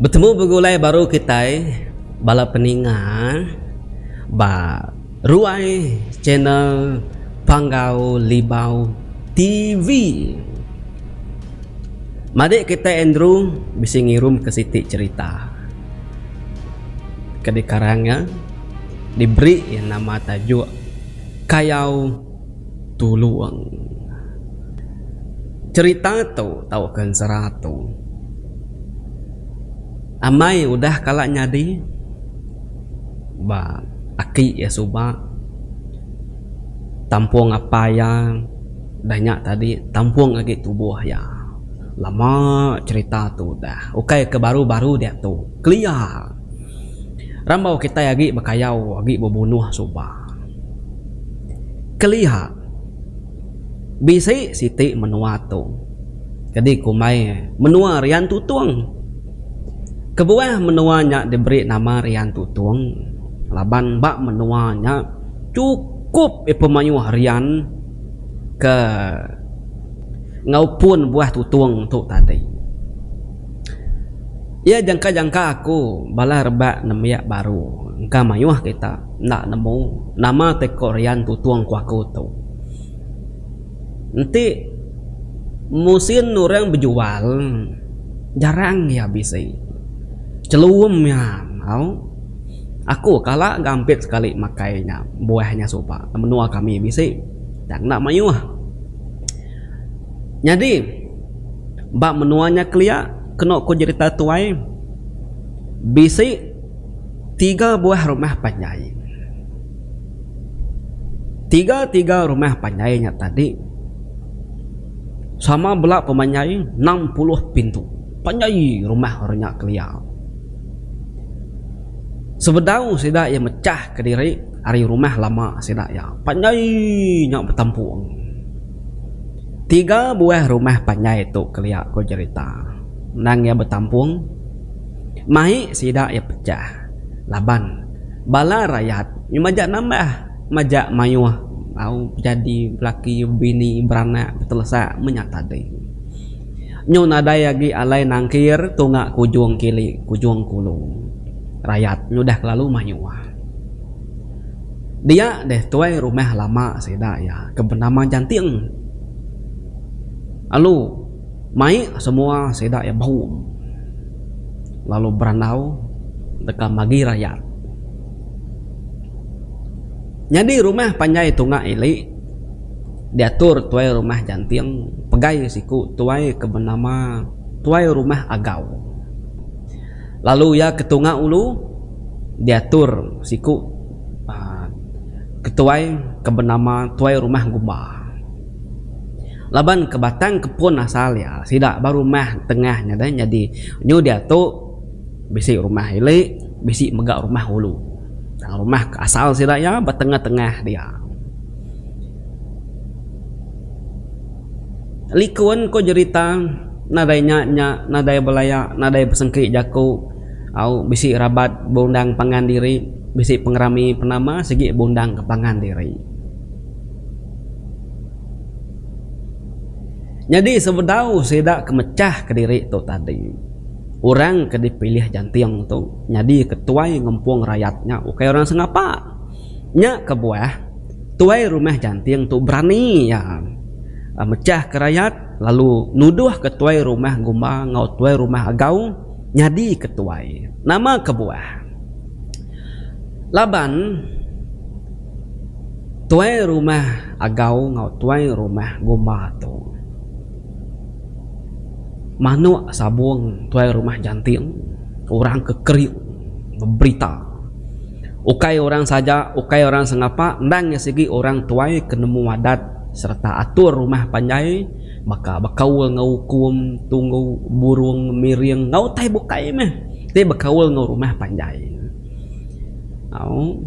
Betemu begulai baru kitai bala peninga ba ruai channel Panggau Libau TV. Madik kitai Andrew bisi ngirum ke siti cherita ke dikarang iya diberi iya nama tajuk Kayau Tulung. Cherita tu tauka ensera tu amai udah kala nyadi ba aki iya suba tampung apai iya udah nya tadi tampung agi tubuh iya. Lama cherita tu udah ukai ke baru-baru diatu kelia rambau kitai agi bekayau agi bebunuh suba. Kelia. Bisi siti menua tu ke dikumbai menua Rian Tutong. Kebuah menua nya diberi nama Rian Tutong laban ba menua nya chukup pemayuh rian ke enggau pun buah tutong tu tadi. Iya jangka-jangka aku bala rebak nembiak baru engka mayuh kita enda nemu nama teko rian tutong ku aku tu. Enti musin orang bejual jarang iya bisi. Chelum iya au. Aku kala ga ampit sekali makai nya buah nya suba menua kami bisi tang enda mayuh. Nyadi ba menua nya kelia kenu ku jerita tuai bisi tiga buah rumah panjai. Tiga-tiga rumah panjai nya tadi sama bela pemanjai 60 pintu. Panjai rumah orang nya kelia. Sebedau sida iya mechah kediri ari rumah lama sida iya. Panjai nya betampung. Tiga buah rumah panjai tu kelia ku jerita. Endang iya betampung mai sida iya pechah laban Bala rayat nya majak nambah, majak mayuh au jadi belaki bini beranak betelesak menya tadi. Nyu nadai agi alai nangkir tunga kujung kili kujung kulu. Rayat nyu udah kelalu mayuh. Dia deh tuai rumah lama sida iya ke benama Janting lalu mai semua sida iya baum. Lalu berandau deka magi rayat. Nyadi rumah panjai tunga ili diatur tuai rumah Janting pegai siku tuai ke benama Tuai Rumah Agau. Lalu iya ke tunga ulu diatur siku aaa ketuai ke benama Tuai Rumah Gumba. Laban ke batang ke pun asal iya sida ba rumah tengah nya deh nyadi nyu diatu bisi rumah ili bisi mega rumah ulu. Tang rumah ke asal sida iya ba tengah-tengah dia. Likun ko jerita nadai nya nya nadai belaya nadai besengki jaku au bisi rabat beundang pangan diri bisi pengerami penama sigi beundang ke pangan diri. Nyadi sebedau sida ke mechah kediri tu tadi, orang ke dipilih Janting tu nyadi ketuai ngempung rayat nya ukai orang sengapa. Nya kebuah tuai rumah Janting tu berani iya mechah ke rayat lalu nuduh ke tuai rumah Gumba enggau tuai rumah Agau nyadi ketuai. Nama kebuah? Laban. Tuai rumah Agau enggau tuai rumah Gumba tu manuk sabung tuai rumah Janting orang ke kering beberita. Ukai orang saja ukai orang sengapa endang iya sigi orang tuai ke nemu adat sereta atur rumah panjai baka bekaul enggau ukum, tunggu, burung, miring enggau utai bukai meh ti bekaul enggau rumah panjai. Au.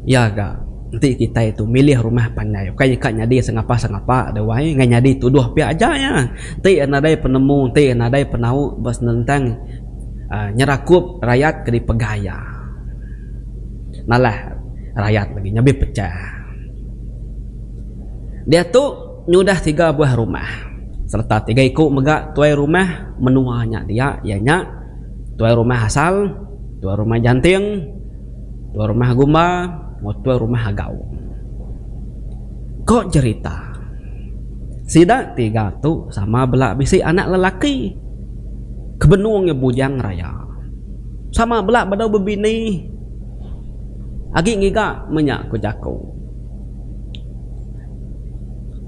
Iya ga enti kitai tu milih rumah panjai ukai nyeka nyadi sengapa-sengapa deh wai ngai nyadi tuduh pia aja iya. Enti iya nadai penemu enti iya nadai penau ba senentang uhh nyerakup rayat ke dipegai iya. Nalah rayat lagi nyabih pecah. Diatu nyudah tiga buah rumah. Sereta tiga iku mega tuai rumah menua nya dia iya nya tuai rumah asal, tuai rumah Janting, tuai rumah Gumba enggau tuai rumah Agau. Ko jerita sida tiga tu sama bela bisi anak lelaki ke benung iya bujang raya. Sama bela bedau bebini agi ngiga menya ku jaku.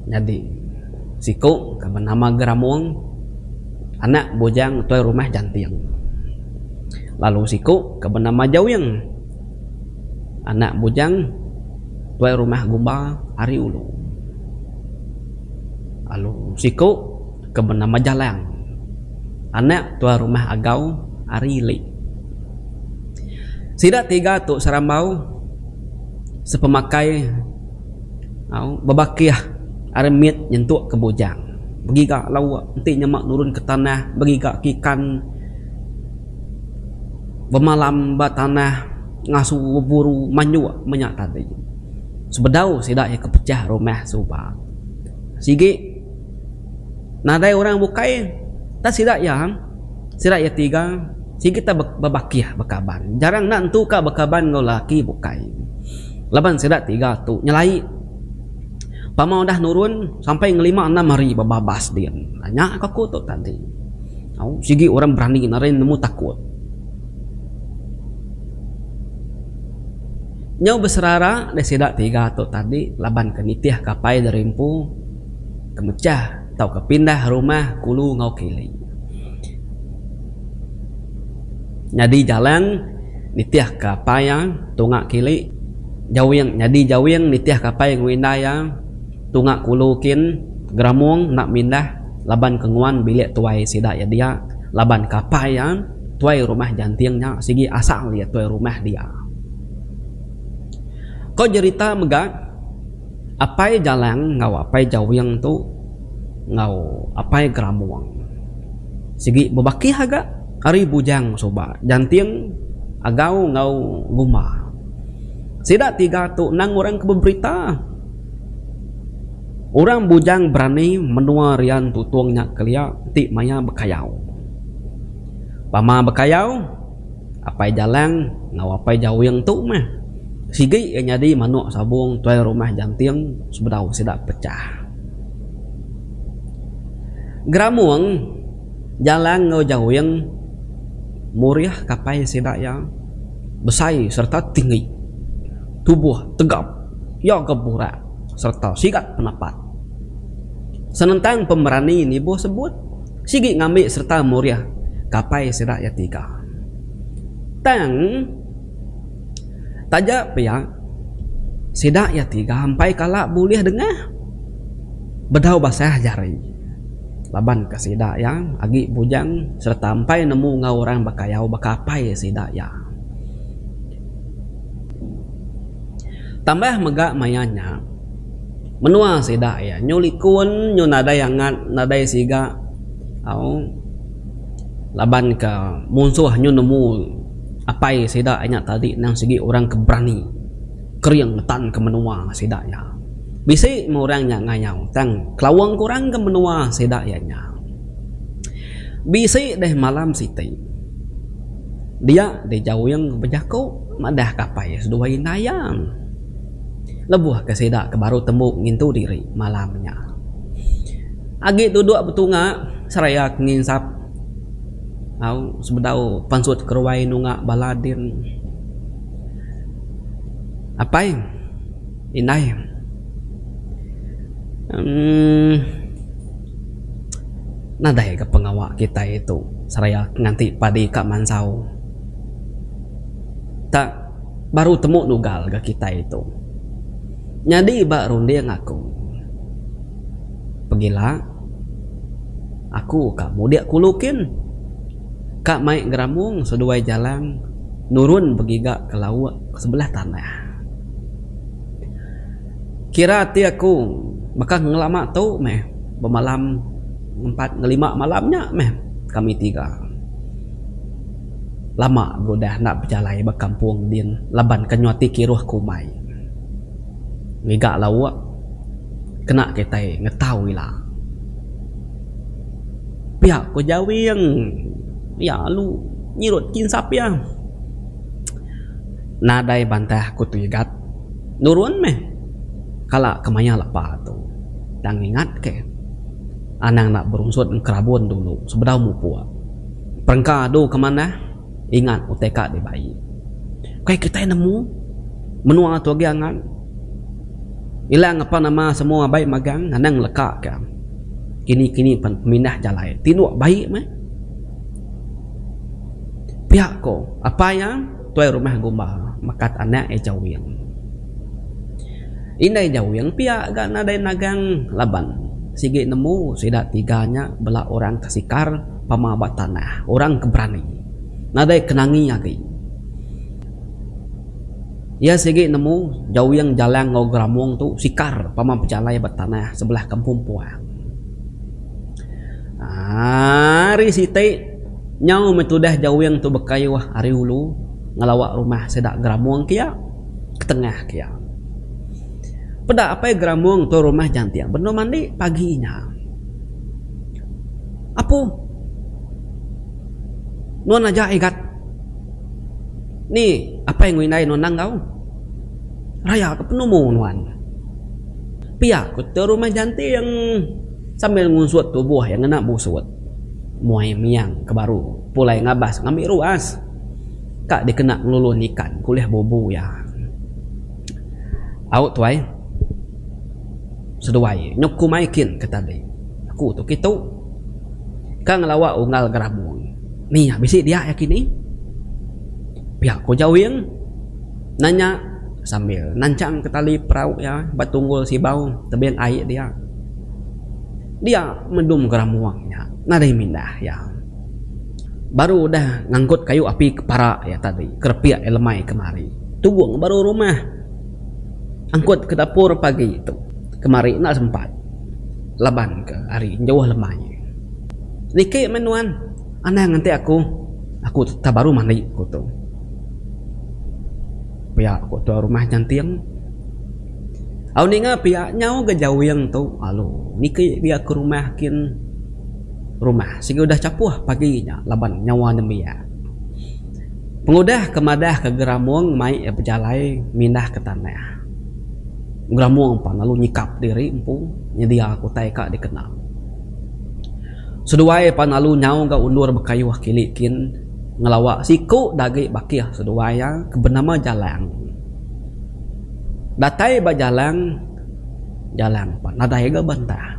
Nyadi siku ke benama Geramong anak bujang tuai rumah Janting. Lalu siku ke benama Jawing anak bujang tuai rumah Gumba ari ulu. Lalu siku ke benama Jalang anak tuai rumah Agau ari ili. Sida tiga tu serambau sepemakai au bebakih ari mit nyentuk ke bujang. Begiga lauk enti nyema nurun ke tanah begiga ke ikan bemalam ba tanah ngasu beburu manjuk menya tadi. Sebedau sida iya ke pecah rumah suba sigi nadai orang bukai tang sida iya sida iya tiga sigi ta bebakih bekaban jarang enda entu ka bekaban enggau lelaki bukai laban sida tiga tu nyelai pama udah nurun sampai ngelima enam hari bebabas din. Nya ka aku tu tadi au sigi orang berani nadai nemu takut. Nyau beserara deh sida tiga tu tadi laban ke nitih ke apai diri empu ke mechah tauka pindah rumah kulu enggau ke ili. Nyadi jalang nitih ke apai iya tunga ke ili jawing nyadi jawing nitih ke apai enggau indai iya tunga kulu kin geramung enda mindah laban ke nguan bilik tuai sida iya dia laban ke apai iya tuai rumah janting nya sigi asal iya tuai rumah dia. Ko jerita mega apai Jalang enggau apai Jawing tu enggau apai Geramong sigi bebakih aga ari bujang suba Janting Agau enggau Gumba. Sida tiga tu endang orang ke beberita. Orang bujang berani menua rian Tutong nya kelia ti maya bekayau. Pama bekayau. Apai Jalang enggau Apai Jawing tu meh sigi iya nyadi manuk sabung tuai rumah Janting sebedau sida pechah. Geramung, Jalang enggau Jawing murih kapai sida iya besai sereta tinggi, tubuh tegap iya ga burak sereta sigat penapat. Senentang pemerani nibuh sebut. Sigi ngambi sereta murih kapai sida iya tiga. Tang taja pia sida iya tiga empai kala bulih dengah bedau basah jari laban ka sida iya agi bujang sereta empai nemu enggau orang bekayau baka apai sida iya. Tambah mega maya nya, menua sida iya nyu likun nyu nadai angat nadai siga au laban ka munsuh nyu nemu apai sida nya tadi nang sigi orang ke berani kering ngetan ke menua sida iya. Bisi meh orang nya ngayau tang kelaung ke orang ke menua sida iya nya. Bisi deh malam siti dia deh jawing bejaku. Madah ka apai seduai indai iya. Lebuh ke sida ke baru tembu ngintu diri malam nya. Agi duduk betunga seraya ke nginsap au sebedau pansut keruai nunga bala din. Apai indai uhh nadai ga pengawa kitai tu seraya nganti padi ka mansau. Tak baru temu nugal ga kitai tu. Nyadi ba runding aku pegila aku ka mudik kulu kin ka mai geramung seduai jalang nurun begiga ke lauk ke sebelah tanah. Kira ati aku baka ngelama tu meh bemalam ngempat ngelima malam nya meh kami tiga. Lama ga udah enda bejalai ba kampung din laban ke nyuati kiruh ke umai. Ngiga lauk kena kitai ngetau ila. Pia ko Jawing. Iya alu nyirut kinsap iya. Nadai bantah ku tu Igat. Nurun meh kala ke maya lepa tu. Tang ingat ke anang enda berunsut engkerabun dulu sebedau mupuk. Perengka adu ke manah ingat utai ka dibai. Kai kitai nemu menua tu agi angat. Ilang apan nama semua bai magang anang leka ka. Kini-kini pan pemindah jalai tinduk bai meh. Pia ko apai iya tuai rumah gumba mekat anak iya Jawing. Indai Jawing pia ga nadai nagang laban sigi nemu sida tiga nya bela orang ke sikar pama ba tanah orang ke berani nadai ke nangi agi. Iya sigi nemu Jawing Jalang enggau Geramong tu sikar pama pejalai ba tanah sebelah kampung puang. Hari siti nyau meh tudah Jawing tu bekayuh ari ulu ngelawa rumah sida Geramong kia ke tengah kia. Peda apai Geramong tu rumah Janting benung mandi pagi nya. Apu nuan aja igat. Ni apai enggau indai nuan endang enggau. Raya ke penemu nuan. Pia ku tu rumah Janting sambil ngunsut tubuh iya ngena busut. Muai miang ke baru pulai ngabas ngambi ruas ka dikena ngelulun ikan ke ulih bubu iya. Au tuai seduai nyuku mai kin ke tadi. Aku tu kitu ka ngelawa unggal Geramung. Ni iya bisi dia iya kini. Pia ku Jawing nanya sambil nanchang ke tali perau iya ba tunggul sibau tebing ai dia. Dia mendum geramung nya nadai mindah iya. Baru udah ngangkut kayu api ke para iya tadi kerepik iya lemai kemari. Tugung baru rumah angkut ke dapur pagi tu kemari enda sempat laban ke hari jauh lemai. Niki meh nuan anang enti aku, aku tetap baru mandi ku tu. Pia ku tuai rumah Janting. Au ninga pia nyau ga jawing tu alu niki dia ke rumah kin. Rumah sigi udah chapuh pagi nya laban nyawa nembiak. Pengudah ke madah ke Geramong mai iya bejalai mindah ke tanah. Geramong pan lalu nyikap diri empu nyedia ke utai ka dikena. Seduai pan lalu nyau ga undur bekayuh kili kin ngelawa siku da agi bakih seduai iya ke benama Jalang. Datai ba Jalang, Jalang pan nadai ga bantah.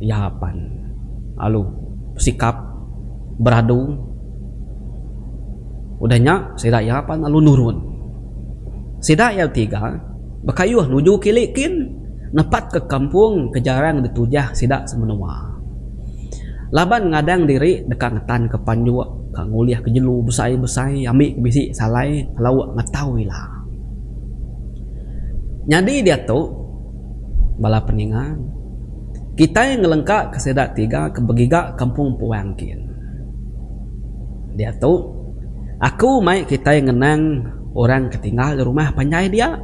Iya pan lalu besikap beradu. Udah nya sida iya pan lalu nurun. Sida iya tiga bekayuh nuju kili kin nepatka kampung ke jarang ditujah sida semenua. Laban ngadang diri deka ngetanka panjuk ka ngulihka jelu besai-besai ambi ke bisi salai lauk ngetau ila. Nyadi diatu bala peninga kitai ngelengkaka sida tiga ke begiga kampung puang kin. Diatu, aku mai kitai ngenang orang ke tinggal di rumah panjai dia.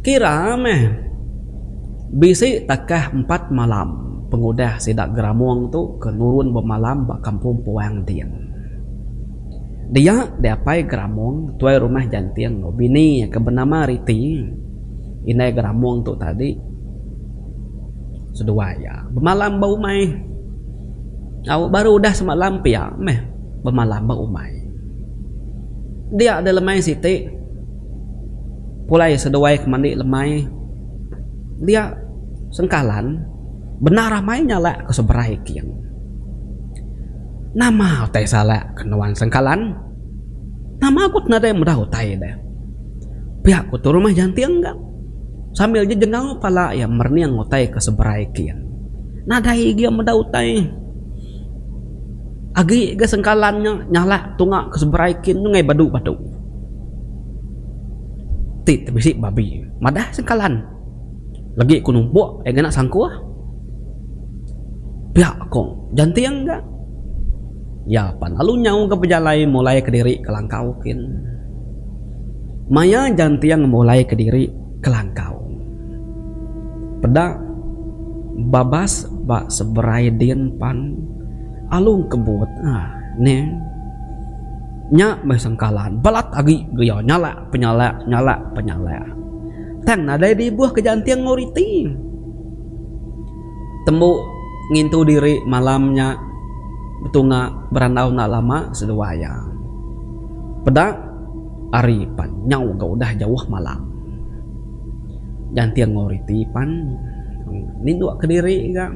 Kira meh bisi takah empat malam pengudah sida Geramong tu ke nurun bemalam ba Kampung Puang din. Dia diapai Geramong tuai rumah Janting enggau bini iya ke benama Riti, indai Geramong tu tadi seduai iya bemalam ba umai. Au baru udah semalam pia meh bemalam ba umai. Dia deh lemai siti pulai seduai ke mandi lemai dia sengkalan bendar amai nyalak ke seberai king. Nama utai salak ke nuan sengkalan? Nama ku nadai meda utai deh. Pia ku tu rumah janting ga. Sambil jejengau pala iya merening utai ke seberai kin. Nadai agi iya meda utai. Agi ga sengkalan nya nyalak tunga ke seberai kin nyungai badu-badu. Ti bisi babi madah sengkalan. Legi ku numpuk iya ngena sangkuh. Pia ko Janting ga. Iya pan lalu nyau ga bejalai mulai kediri ke langkau kin. Maya Janting mulai kediri ke langkau. Peda. Babas ba seberai din pan alu engkebut ah neh. Nya meh sengkalan balat agi geya nyalak penyalak nyalak penyalak. Tang nadai dibuh ke janting enggau riti. Tembu ngintu diri malam nya betunga berandau enda lama seduai iya. Peda hari pan nyau ga udah jauh malam. Janting enggau riti pan ninduk kediri ga.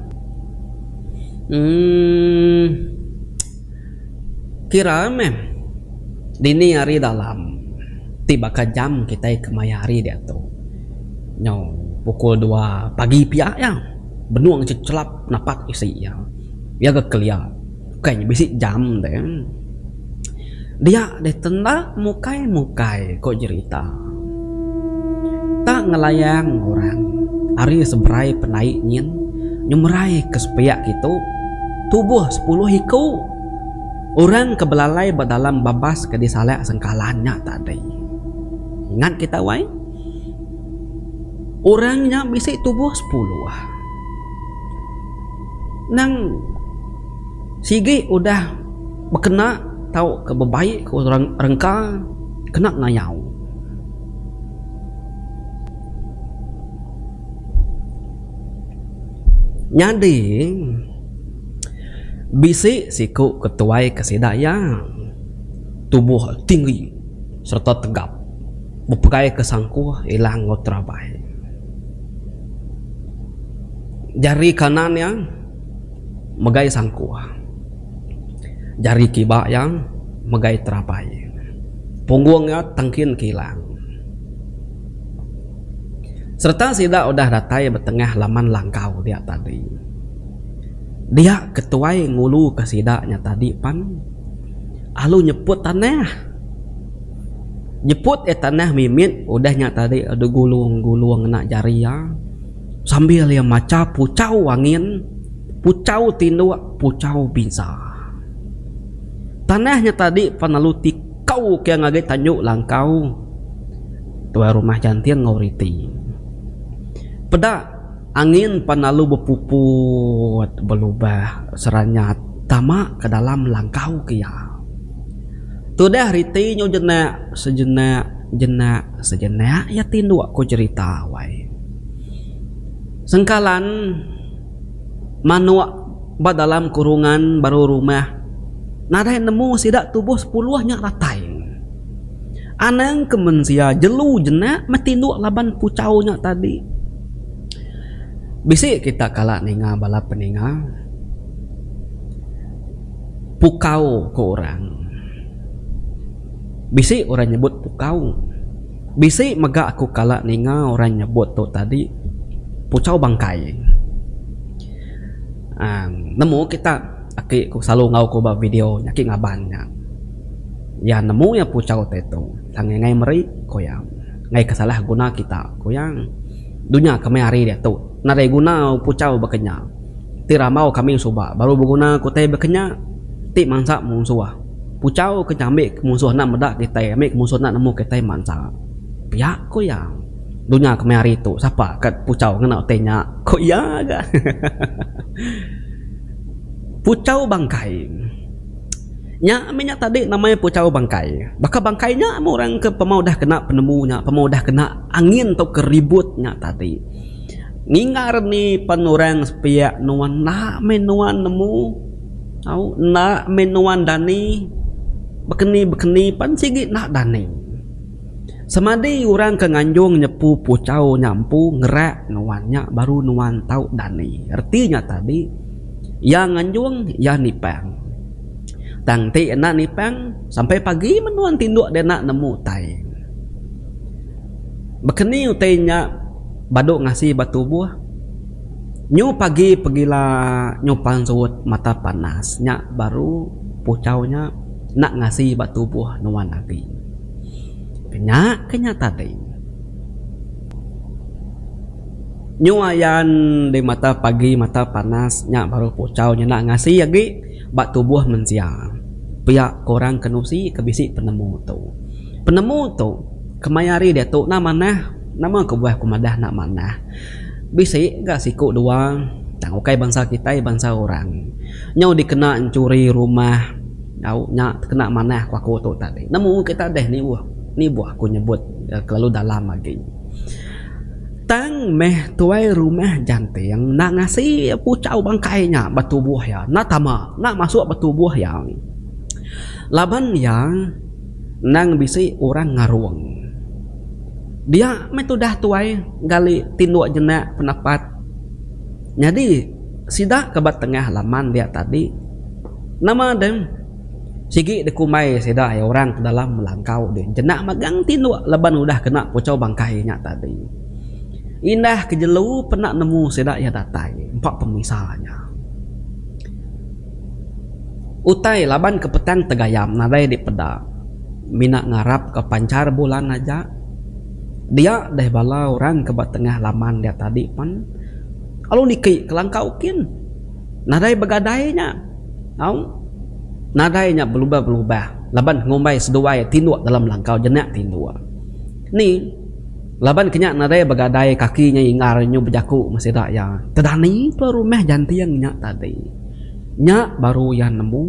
Emm kira meh dini hari dalam ti baka jam kitai kemaya hari diatu nyau pukul dua pagi pia iya benung chelap napat isi iya. Iya ga kelia. Bukai nya bisi jam deh. Dia deh tenda mukai mukai ko jerita. Tak ngelayang orang ari seberai penai nyin nyemerai ke sepiak kitu tubuh sepuluh iku orang ke belalai ba dalam babas ke disalak sengkalan nya tadi. Ingat kita wai. Orang nya bisi tubuh sepuluh. Nang sigi udah bekena tauka bebaik ke orang rengka kena ngayau. Nyadi bisi siku ketuai ke sida iya tubuh tinggi sereta tegap bepegai ke sangkuh ilang enggau terabai. Jari kanan iya megai sangkuh. Jari kiba iya megai terabai. Punggung iya tengkin kilang. Sereta sida udah datai ba tengah laman langkau dia tadi. Dia ketuai nguluka sida nya tadi pan alu nyeput tanah. Nyeput iya tanah mimit udah nya tadi digulung-gulung ngena jari iya. Sambil iya macha puchau angin, puchau tinduk, puchau binsa. Tanah nya tadi pan lalu tikau ke ngagai tanju langkau tuai rumah Janting enggau Riti. Peda angin pan lalu bepuput belubah seranyat tama ke dalam langkau ke iya. Tudah Riti nyu jenak sejenak. Jenak sejenak iya tinduk ku cherita wai. Sengkalan manuk ba dalam kurungan baru rumah nadai nemu sida tubuh sepuluh nya datai. Anang ke mensia jelu jenak meh tinduk laban puchau nya tadi. Bisi kita kala ninga bala peninga pukau ku orang. Bisi orang nyebut pukau. Bisi mega aku kala ninga orang nyebut tu tadi puchau bangkai. Aaa nemu kita aki ku selalu enggau ku ba video nya aki ngaban nya. Iya nemu iya puchau ti tu tang iya enggai meri ku iya. Enggai ke salah guna kita ku iya. Dunya kami hari diatu nadai guna puchau baka nya. Ti rambau kami suba baru beguna ku utai baka nya ti mansa munsuh. Puchau ke nya ambi ke munsuh enda meda kitai ambi ke munsuh enda nemu kitai mansa. Pia ku iya. Dunya kemaya hari tu sapa ka puchau ngena utai nya ku iya ga. Puchau bangkai. Nya mih nya tadi nama iya puchau bangkai. Baka bangkai nya meh orang ke pemau udah kena penemu nya pemau udah kena angin tauka ribut nya tadi. Ninggar ni pen orang sepiak nuan enda meh nuan nemu. Au enda meh nuan dani bekeni bekeni pan sigi enda dani. Semadi orang ke nganjung nyepu puchau nya empu ngerak nuan nya baru nuan tau dani. Reti nya tadi iya nganjung iya nipang. Tang enti enda nipang sampai pagi meh nuan tinduk deh enda nemu utai. Bekeni utai nya badu ngasi ba tubuh. Nyu pagi pegila nyu pansut mata panas nya baru puchau nya enda ngasi ba tubuh nuan agi. Nya ke nya tadi. Nyu ayan di mata pagi mata panas nya baru puchau nya enda ngasi agi ba tubuh mensia. Pia ke orang ke nusi ke bisi penemu tu. Penemu tu kemaya hari diatu enda manah. Nama kebuah ku madah enda manah. Bisi ga siku dua. Tang ukai bansa kitai bansa orang. Nyau dikena enchuri rumah au nya kena manah ku aku tu tadi. Nemu kita deh nibuh nibuh aku nyebut kelalu dalam agi. Tang meh tuai rumah Janting enda ngasi puchau bangkai nya ba tubuh iya enda tama enda masuk ba tubuh iya. Laban iya endang bisi orang ngarung. Dia meh tudah tuai gali tinduk jenak penapat. Nyadi sida ke ba tengah laman dia tadi nama deh sigi dikumbai sida iya orang ke dalam langkau deh jenak magang tinduk laban udah kena puchau bangkai nya tadi. Indah ke jelu penda nemu sida iya datai empa pemisa nya. Utai laban ke petang tegayam nadai dipeda mina ngarap ka panchar bulan aja. Dia deh bala orang ke ba tengah laman dia tadi pan lalu niki ke langkau kin. Nadai begadai nya au nadai nya belubah-belubah laban ngumbai seduai tinduk dalam langkau jenak tinduk. Ni laban ke nya nadai begadai kaki nya inggar nyu bejaku meh sida iya tedani tuai rumah janting nya tadi. Nya baru iya nemu.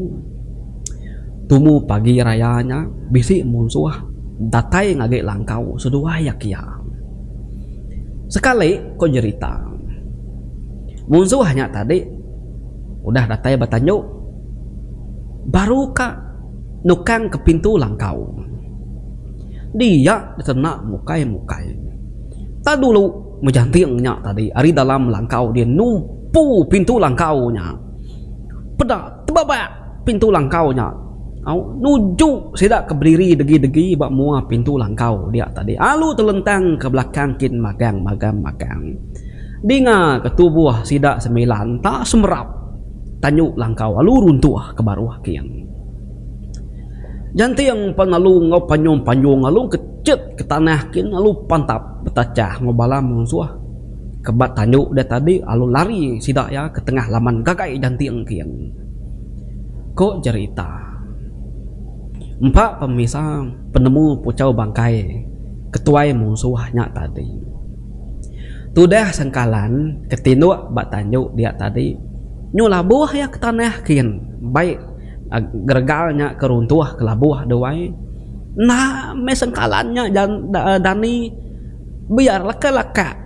Tumu pagi raya nya bisi munsuh datai ngagai langkau seduai iya kia. Sekali ko jerita munsuh nya tadi udah datai ba tanju baru ka nukang ke pintu langkau. Dia ditena mukai mukai. Tak dulu mejanting nya tadi ari dalam langkau dia numpu pintu langkau nya. Peda tebabak pintu langkau nya au nuju sida ke bediri degi-degi ba mua pintu langkau dia tadi alu telentang ke belakang kin magang magang magang. Dinga ke tubuh sida semilan tak semerap tanju langkau alu runtuh ke baruh kin. Janting pan lalu enggau panjung-panjung lalu kechet ke tanah kin lalu pantap betachah enggau bala munsuh ke ba tanju dia tadi lalu lari sida iya ke tengah laman gagai janting kin. Ko jerita empa pemisa penemu puchau bangkai ketuai munsuh nya tadi. Tudah sengkalan ke tinduk ba tanju dia tadi nyu labuh iya ke tanah kin bai Geregal nya ke runtuh ke labuh duai enda meh sengkalan nya dani biar leka leka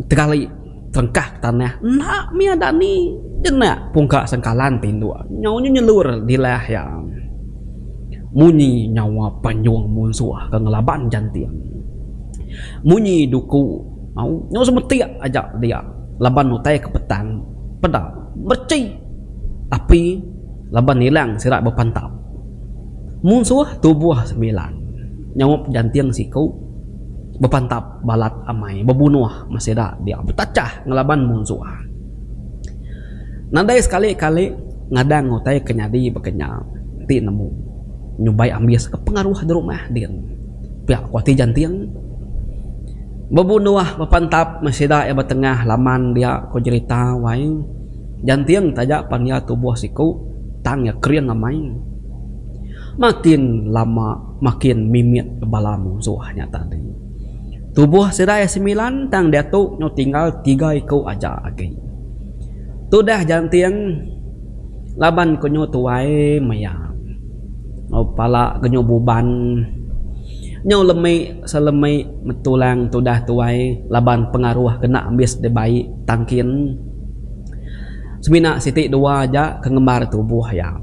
tegali terengkah ke tanah enda mih dani jenak pungka sengkalan tinduk nyau nyelur dilah iya munyi nyawa panjung munsuh ke ngelaban janting munyi duku au nyau semetik aja dia laban utai ke petang peda berchi. Api laban ilang sida bepantap. Munsuh tubuh semilan nyaup janting siku bepantap balat amai bebunuh meh sida dia betachah ngelaban munsuh. Nadai sekali-kali ngadang utai ke nyadi baka nya ti nemu nyubai ambis ke pengaruh di rumah din pia ku ati janting. Bebunuh bepantap meh sida iya betengah laman dia ku jerita wai. Janting taja pan iya tubuh siku tang iya kering amai. Makin lama makin mimit bala munsuh nya tadi. Tubuh sida iya semilan tang diatu nyau tinggal tiga iku aja agi. Tudah Janting laban ke nyu tuai maya enggau pala ke nyu buban nyau lemi selemi metulang tudah tuai laban pengaruh kena ambis dibai tangkin. Semina siti dua aja ke ngembar tubuh iya.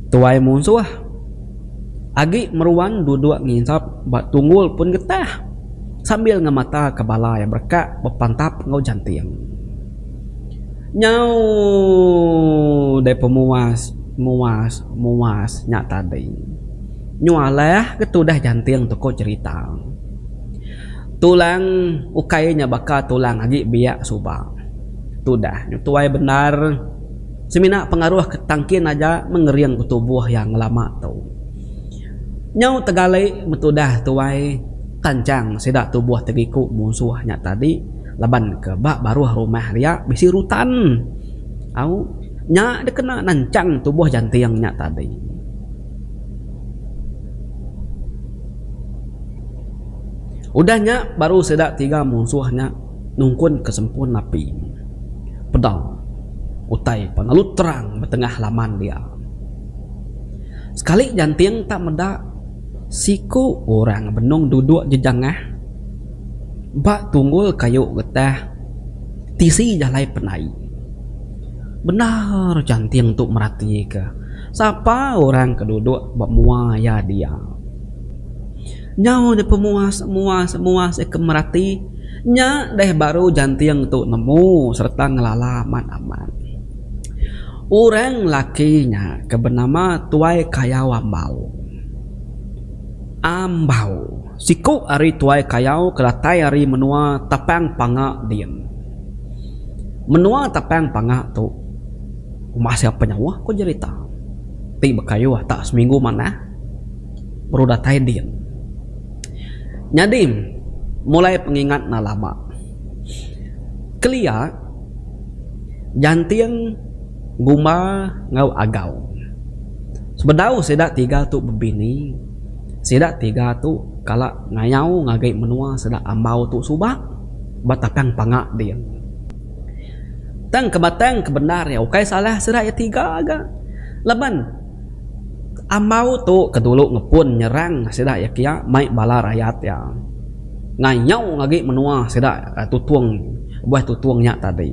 Tuai munsuh agi meruan duduk nginsap ba tunggul pun getah sambil ngemataka bala iya berekak bepantap enggau janting. Nyau deh pemuas muas muas nya tadi. Nyu alah ke tudah janting tu ko cherita. Tulang ukai nya baka tulang agi biak suba. Tudah nya tuai bendar semina pengaruh ke tangkin aja mengering ke tubuh iya ngelama tu. Nyau tegali metudah tuai tanchang sida tubuh tegiku munsuh nya tadi laban ke ba baruh rumah dia bisi rutan au nya dikena nanchang tubuh janting nya tadi. Udah nya baru sida tiga munsuh nya nungkun ke sempun api. Peda utai pan lalu terang ba tengah laman dia. Sekali Janting tak meda siku orang benung duduk jejangah ba tunggul kayu getah tisi jalai pendai. Bendar Janting tu meratika sapa orang ke duduk ba mua iya dia. Nyau deh pemuas muas muas iya ke merati nya deh baru Janting tu nemu sereta ngelala amat amat. Orang laki nya ke benama Tuai Kayau Ambau. Ambau siku ari Tuai Kayau ke datai ari menua Tapang Panga din. Menua Tapang Panga tu umbas iya penyauh ku jerita ti bekayuh tak seminggu manah baru datai din. Nyadi mulai pengingat ne lama kelia Janting Gumba enggau Agau. Sebedau sida tiga tu bebini, sida tiga tu kala ngayau ngagai menua sida Ambau tu suba ba Tapang Panga din. Tang ke batang ke bendar iya ukai salah sida iya tiga ga laban Ambau tu ke dulu ngepun nyerang sida iya kia mai bala rayat iya. Ngayau agi menua sida Tutong buah Tutong nya tadi.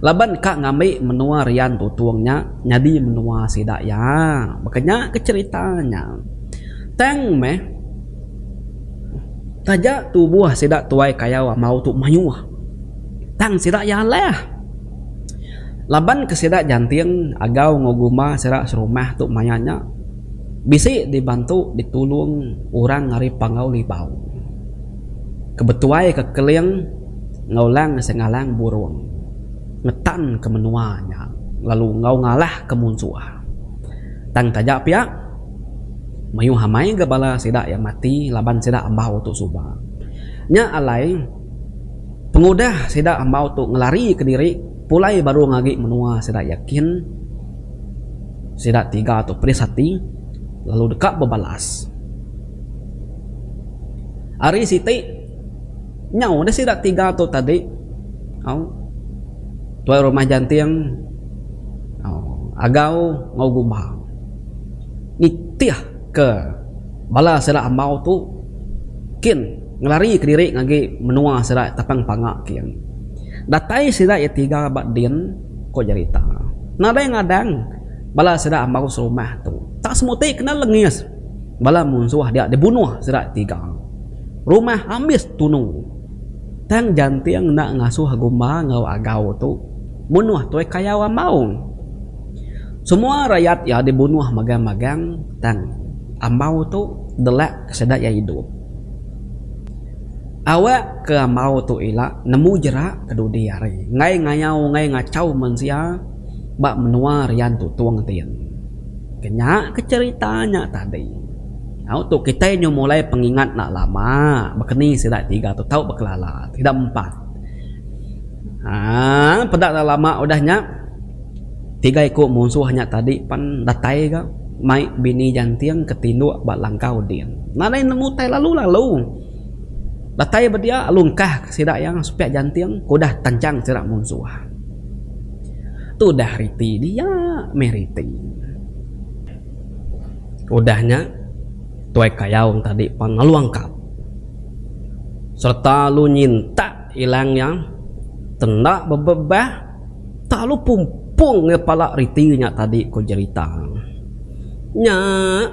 Laban ka ngambi menua rian Tutong nya nyadi menua sida iya. Baka nya ke cherita nya. Tang meh taja tubuh sida tuai kayau ambau tu mayuh tang sida iya alah. Laban ke sida janting agau enggau gumba sida serumah tu maya nya. Bisi dibantu ditulung orang ari Panggau Libau ke betuai ke Keling enggau Lang Sengalang Burung ngetan ke menua nya lalu enggau ngalah ke munsuh. Tang taja pia mayuh amai ga bala sida iya mati laban sida ambau tu suba. Nya alai pengudah sida ambau tu ngelari kediri pulai baru ngagi menua sida iya kin. Sida tiga tu pedis ati lalu deka bebalas. Ari siti nyau deh sida tiga tu tadi au tuai rumah janting au agau enggau gumba nitih ke bala sida ambau tu kin ngelari kediri ngagai menua sida tapang panga kin. Datai sida iya tiga ba din. Ko jerita. Nadai ngadang bala sida ambau serumah tu. Tak semuti kena lengis bala munsuh dia dibunuh sida tiga. Rumah ambis tunu. Tang Janting enda ngasuh Gumba enggau Agau tu munuh tuai kayau ambau. Semua rayat iya dibunuh magang-magang tang ambau tu delak ke sida iya idup. Awak ke ambau tu ila nemu jera ke dudi hari enggai ngayau enggai ngachau mensia ba menua rian Tutong tin. Ke nya ke cherita nya tadi. Au tu kitai nyu mulai pengingat enda lama baka ni sida tiga tu tau bekelala sida empat. Haa peda enda lama udah nya. Tiga iku munsuh nya tadi pan datai ga mai bini Janting ke tinduk ba langkau din. Nadai nemu tai lalu-lalu. Datai ba dia lalu engkah ke sida iya sepiak Janting ke udah tanchang sida munsuh. Tu udah riti dia meh riti. Udah nya tuai kayau tadi pan lalu angkat sereta lalu nyintak ilang iya tenda bebebah. Lalu pumpung iya pala riti nya tadi ku jerita. Nya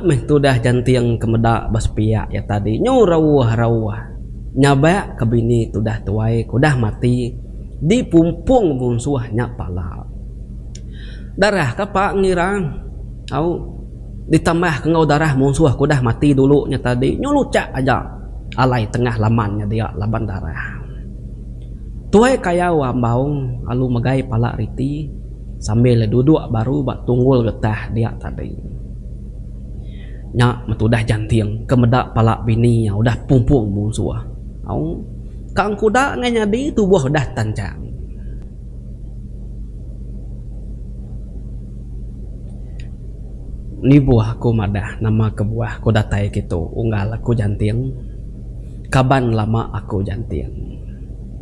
meh tudah janting ke meda ba sepiak iya tadi nyu rauh-rauh nyabak ke bini tudah tuai ke udah mati dipumpung munsuh nya pala. Darah kapa ngira au ditambah ke enggau darah munsuh ke udah mati dulu nya tadi nyu luchak aja alai tengah laman nya dia laban darah. Tuai kayau ambau alu megai pala riti sambil duduk baru ba tunggul getah dia tadi. Nya metudah janting ke meda pala bini iya udah pumpung munsuh. Au ka engkuda ngai nyadi tubuh udah tanchang. Nibuh aku madah nama kebuah ku datai kitu unggal aku janting. Kaban lama aku janting.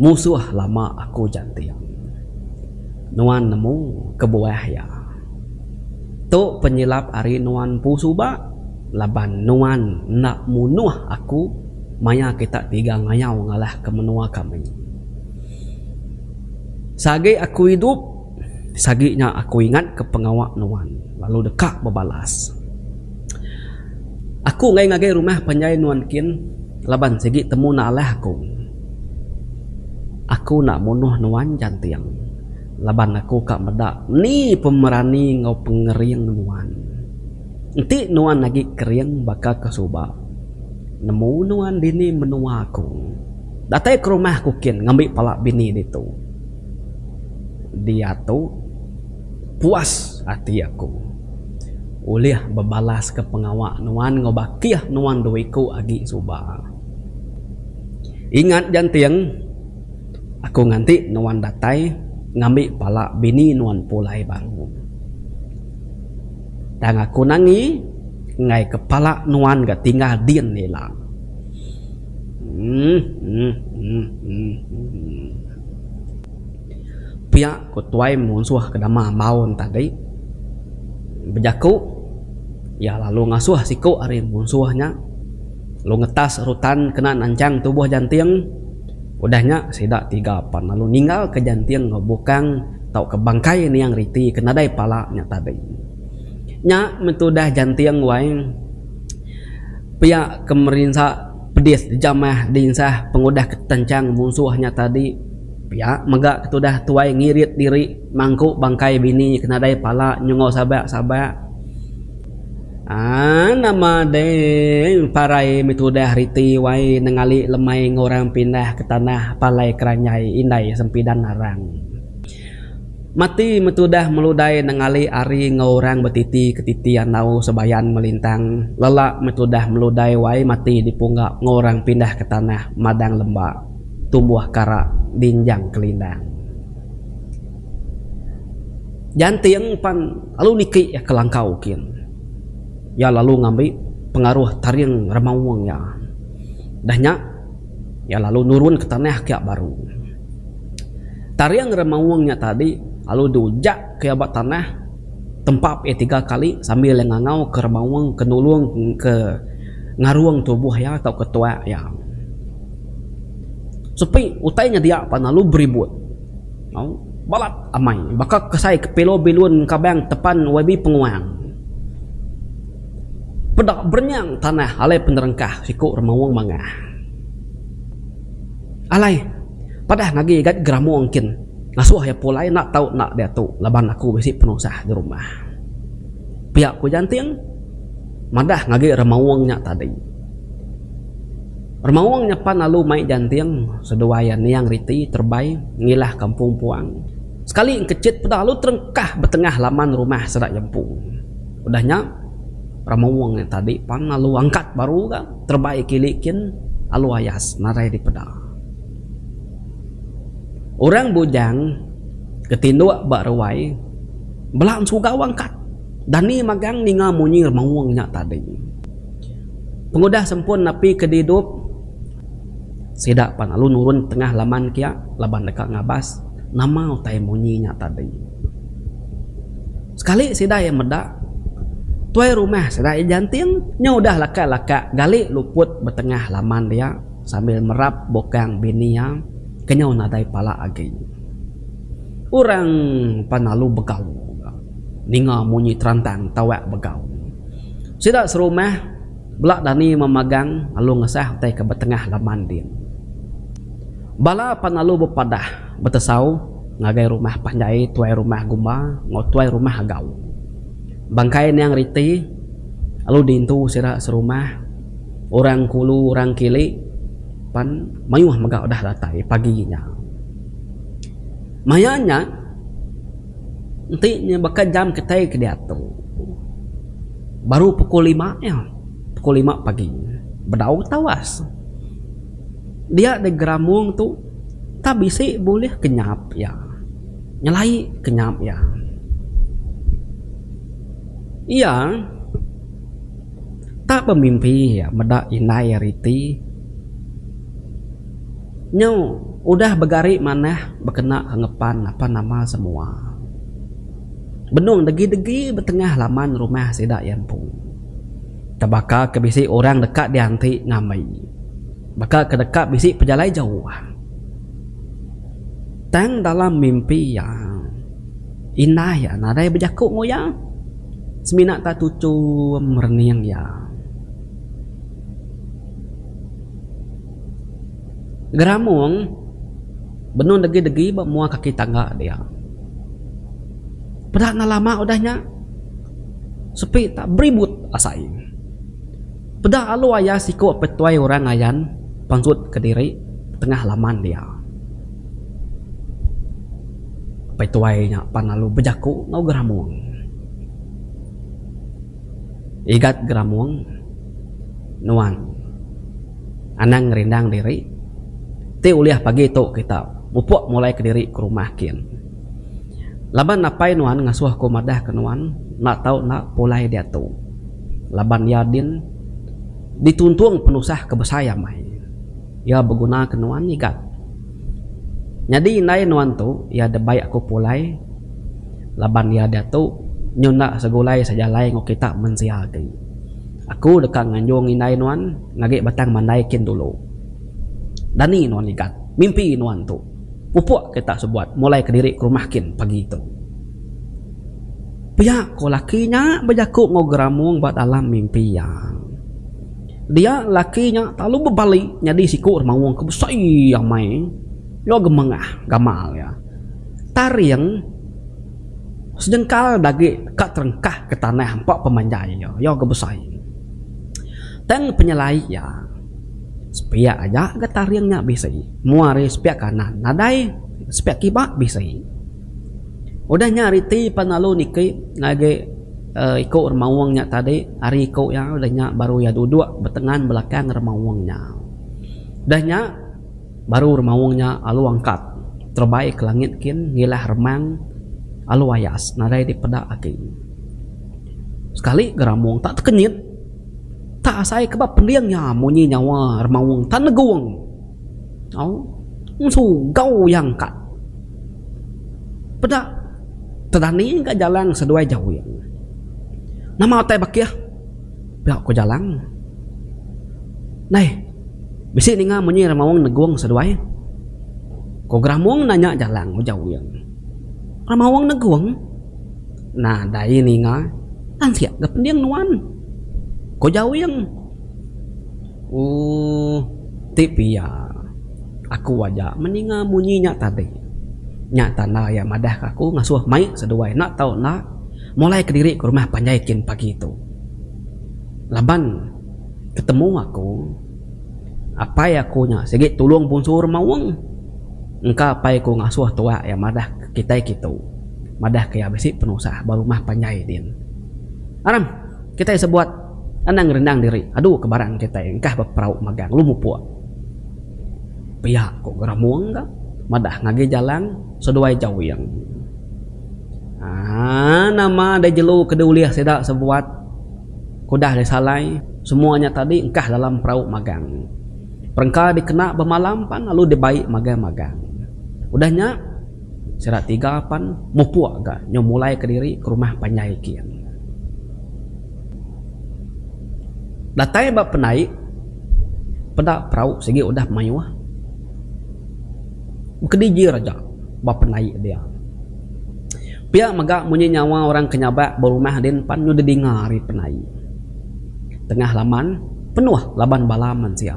Musuh lama aku janting. Nuan nemu kebuah iya. Tu penyilap ari nuan empu suba laban nuan enda munuh aku maya kita tiga ngayau ngalahka menua kami. Seagi aku idup, seagi nya aku ingatka pengawa nuan lalu deka bebalas. Aku enggai ngagai rumah panjai nuan kin laban sigi temu enda alah aku. Aku enda munuh nuan janting laban aku ka meda ni pemerani enggau pengering nuan. Enti nuan agi kering baka ke suba, nemu nuan dini menua aku. Datai ke rumah aku kin ngambi pala bini ditu. Diatu puas ati aku ulih bebalaska pengawa nuan enggau bakih nuan dua iku agi suba. Ingat janting, aku nganti nuan datai ngambi pala bini nuan pulai baru. Tang aku nangi enggai ke pala nuan ga tinggal din ila. Pia ku tuai munsuh ke nama Maun tadi bejaku iya lalu ngasuh siku ari munsuh nya lalu ngetas rutan kena nanchang tubuh janting udah nya sida tiga pan lalu ninggalka janting enggau bukang tauka bangkai niang riti ke nadai pala nya tadi. Nya meh tudah janting wai. Pia ke merinsa pedis jamah dinsah pengudah ke tenchang munsuh nya tadi. Pia mega ke tudah tuai ngirit diri mangku bangkai bini ke nadai pala nyungau sabak-sabak. Aaa nama deh parai meh tudah riti wai nengali lemai enggau orang pindah ke tanah palai keranjai indai sempidan arang. Mati metudah meludai nengali ari enggau orang betiti ke titi andau sebayan melintang lelak metudah meludai wai mati dipungga enggau orang pindah ke tanah madang lemba tumbuh kara dinjang kelindang. Janting pan lalu niki iya ke langkau kin. Iya lalu ngambi pengaruh taring remaung iya. Dah nya iya lalu nurun ke tanah kiya baru. Taring remaung nya tadi lalu diujak ke iya ba tanah tempap iya tiga kali sambil iya ngangau ke remaung ke nulung ke ngarung tubuh iya tauka tuak iya. Sepi utai nya dia pan lalu beribut au balat amai baka kesai ke pilo bilun kabang tepan YB Penguang. Peda berenyang tanah alai penerengkah siku remaung mangah. Alai. Padah ngagi gat geramung kin ngasuh iya pulai enda tau enda diatu laban aku bisi penusah di rumah. Pia ku Janting madah ngagi remaung nya tadi. Remaung nya pan lalu mai Janting seduai iya niang riti terebai ngilah kampung puang. Sekali engkechit peda lalu terengkah betengah laman rumah sida iya empu. Udah nya remaung nya tadi pan lalu angkat baru ga terebai kili kin lalu ayas nadai dipeda. Orang bujang ke tinduk ba ruai bela ensugau angkat dani magang ninga munyi remaung nya tadi. Pengudah sempun api ke didup sida pan lalu nurun tengah laman kia laban deka ngabas nama utai munyi nya tadi. Sekali sida iya meda tuai rumah sida iya janting nya udah laka-laka gali luput ba tengah laman dia. Sambil merap bokang bini iya ke nyau nadai pala agi. Orang pan lalu begau ga ninga munyi terantang tawak begau. Sida serumah bela dani memagang lalu ngesah utai ke betengah laman din. Bala pan lalu bepadah betesau ngagai rumah panjai tuai rumah Gumba enggau tuai rumah Agau. Bangkai niang riti lalu diintu sida serumah. Orang kulu orang kili pan mayuh mega udah datai pagi nya. Maya nya enti nya baka jam kitai ke diatu baru pukul lima iya pukul lima pagi bedau tawas. Dia da geramung tu tak bisi bulih kenyap iya nyelai kenyap iya. Iya. Tak bemimpi iya meda indai iya riti. Nyau. Udah begari manah bekena ke ngepan apan nama semua. Benung degi-degi betengah laman rumah sida iya empu. Tebaka ke bisi orang deka dianti ngambi. Baka ke deka bisi pejalai jauh. Tang dalam mimpi iya, indai iya nadai bejaku enggau iya. Semina tak tuchum merening iya. Geramung benung degi-degi ba mua kaki tangga dia. Peda enda lama udah nya sepi tak beribut asai. Peda alu aya siku petuai orang ayan pansut kediri tengah laman dia. Petuai nya pan lalu bejaku enggau Geramung. Igat Geramung nuan anang ngerindang diri ti ulih pagi tu kita mupuk mulai kediri ke rumah kin. Laban apai nuan ngasuh ku madah ke nuan enda tau enda pulai diatu laban iya din dituntung penusah ke besai amai. Iya beguna ke nuan igat. Nyadi indai nuan tu iya debai aku pulai laban iya diatu nyu enda segulai sejalai enggau kita mensia agi. Aku deka nganjung indai nuan ngagi Batang Mandai kin dulu. Dani nuan igat, mimpi nuan tu. Pupuk kita sebuat mulai kediri ke rumah kin pagi tu. Pia ko laki nya bejaku enggau Geramung ba dalam mimpi iya. Dia laki nya lalu bebali nyadi siku remaung ke besai amai enggau gemengah gamal iya. Taring sejengkal dagi ka terengkah ke tanah empa pemanjai iya, iya ga besai. Tang penyelai iya sepiak aja ga taring nya bisi. Mua ari sepiak kanan nadai, sepiak kiba bisi. Udah nya riti pan lalu niki ngagai uhh iku remaung nya tadi ari iku iya udah nya baru iya duduk betengan belakang remaung nya. Udah nya baru remaung nya lalu angkat terebai ke langit kin ngilah remang lalu ayas nadai dipeda agi. Sekali geramung tak tekenyit tak asai ke ba pending iya munyi nyawa remaung tak negung. Au sugau iya angkat. Peda tedani ga jalang seduai jawing. Nama utai bakih pia ku jalang. Nai bisi ninga munyi remaung negung seduai. Ku Geramung nanya jalang jawing. Remaung negung nadai ninga lansik ga pending nuan. Ku jawing. Ooh ti pia aku aja meninga munyi nya tadi. Nya tanda iya madah ka aku ngasuh mai seduai enda tau enda mulai kediri ke rumah panjai kin pagi tu. Laban ketemu aku apai aku nya sigi tulung bunsu remaung engka apai ku ngasuh tuak iya madah kitai kitu madah ka iya bisi penusah ba rumah panjai din. Aram kitai sebuat. Anang ngerendang diri adu ke barang kitai engkah ba perau magang lu mupuk. Pia ku Geramung ga madah ngagai jalang seduai Jawing. Aaa nama deh jelu ke diulih sida sebuat ke udah disalai semua nya tadi engkah dalam perau magang. Perengka dikena bemalam pan lalu dibai magang-magang. Udah nya sida tiga pan mupuk ga nyau mulai kediri ke rumah panjai kin. Datai ba pendai peda perau sigi udah mayuh bekedijir aja ba pendai dia. Pia mega munyi nyawa orang ke nyabak ba rumah din pan nyau didinga ari pendai. Tengah laman penuh laban bala mensia.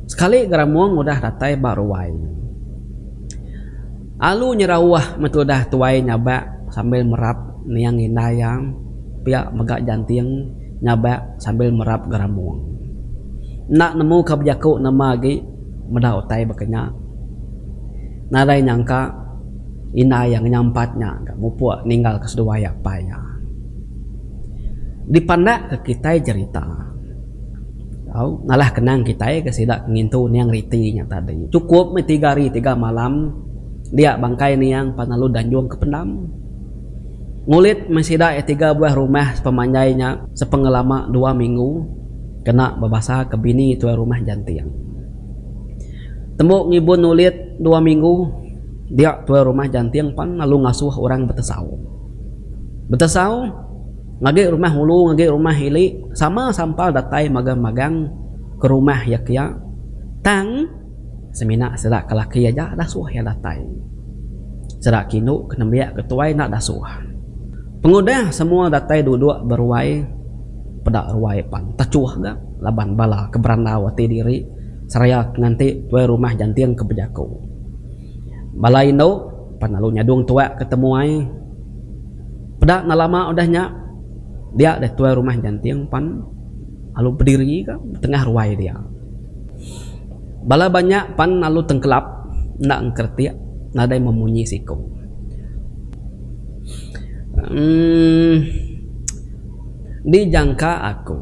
Sekali Geramung udah datai ba ruai. Alu nyerauh metudah tuai nyabak sambil merap niang indai iya pia mega janting nyabak sambil merap geramung. Enda nemu ka bejaku nama agi meda utai baka nya. Nadai nyangka indai iya ngenyampat nya ga mupuk ninggal ke seduai apai iya. Dipandak ke kitai jerita. Au ngalah kenang kitai ke sida ke ngintu niang riti nya tadi. Chukup meh tiga hari tiga malam dia bangkai niang pan lalu danjung ke pendam. Ngulit meh sida iya tiga buah rumah sepemanjai nya sepengelama dua minggu kena bebasa ke bini tuai rumah Janting. Tembu ngibun ulit dua minggu, dia tuai rumah Janting pan lalu ngasuh orang betesau. Betesau ngagi rumah ulu ngagi rumah ili sama sampal datai magang-magang ke rumah iya kia tang semina sida ke laki aja dasuh iya datai. Sida ke indu ke nembiak ke tuai enda dasuh. Pengudah semua datai duduk beruai peda ruai pan tachuh ga laban bala ke berandau ati diri seraya ke nganti tuai rumah Janting ke bejaku. Bala indu pan lalu nyadung tuak ke temuai. Peda enda lama udah nya dia deh tuai rumah Janting pan lalu bediri ga betengah ruai dia. Bala banyak pan lalu tengkelap enda engkeretik nadai memunyi siku. Emm dijangka aku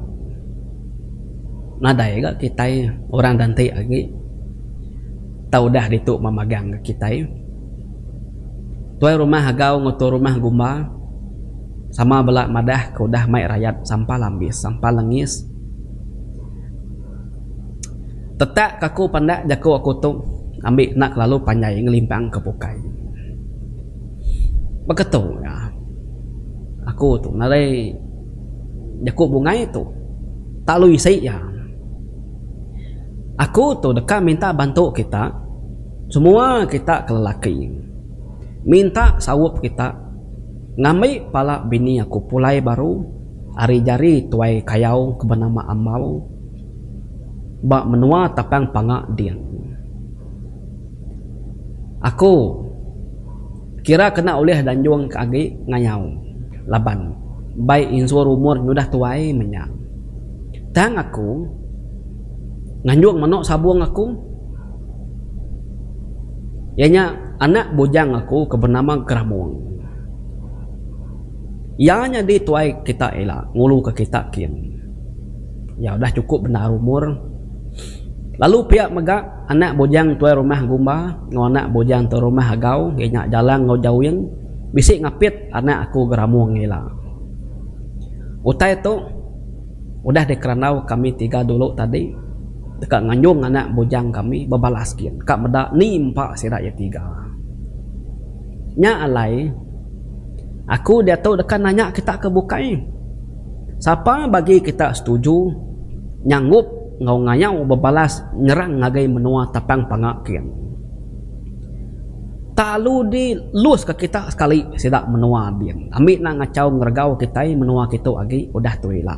nadai ga kitai orang danti agi tau udah ditu memagang ga kitai. Tuai rumah agau enggau tuai rumah gumba sama bela madah ke udah mai rayat sampal ambis sampal lengis. Tetak ka aku pandak jaku aku tu ambi enda kelalu panjai ngelimpang ke bukai. Baka tu iya aku tu nadai jaku bungai tu tak lu isi iya. Aku tu deka minta bantu kita semua kita ke lelaki minta saup kita ngambi pala bini aku pulai baru ari jari tuai kayau ke benama Ambau ba menua Tapang Panga din. Aku kira kena ulih danjung ke agi ngayau laban bai insur umur nyudah tuai menya. Tang aku nganjung meno sabung aku iya nya anak bujang aku ke benama Geramung. Iya nyadi tuai kita ila nguluka kita kin. Iya udah chukup bendar umur. Lalu pia mega anak bujang tuai rumah Gumba enggau anak bujang tuai rumah Agau iya nya Jalang enggau Jawing bisi ngapit anak aku Geramung ila. Utai tu udah dikerandau kami tiga dulu tadi deka nganjung anak bujang kami bebalas kin ka meda ni empa sida iya tiga. Nya alai, aku diatu deka nanya kita ke bukai. Sapa bagi kita setuju nyanggup enggau ngayau bebalas nyerang ngagai menua Tapang Panga kin? Tak alu di luska kita sekali sida menua din. Ambi enda ngachau ngeregau kitai menua kitu agi udah tu ila.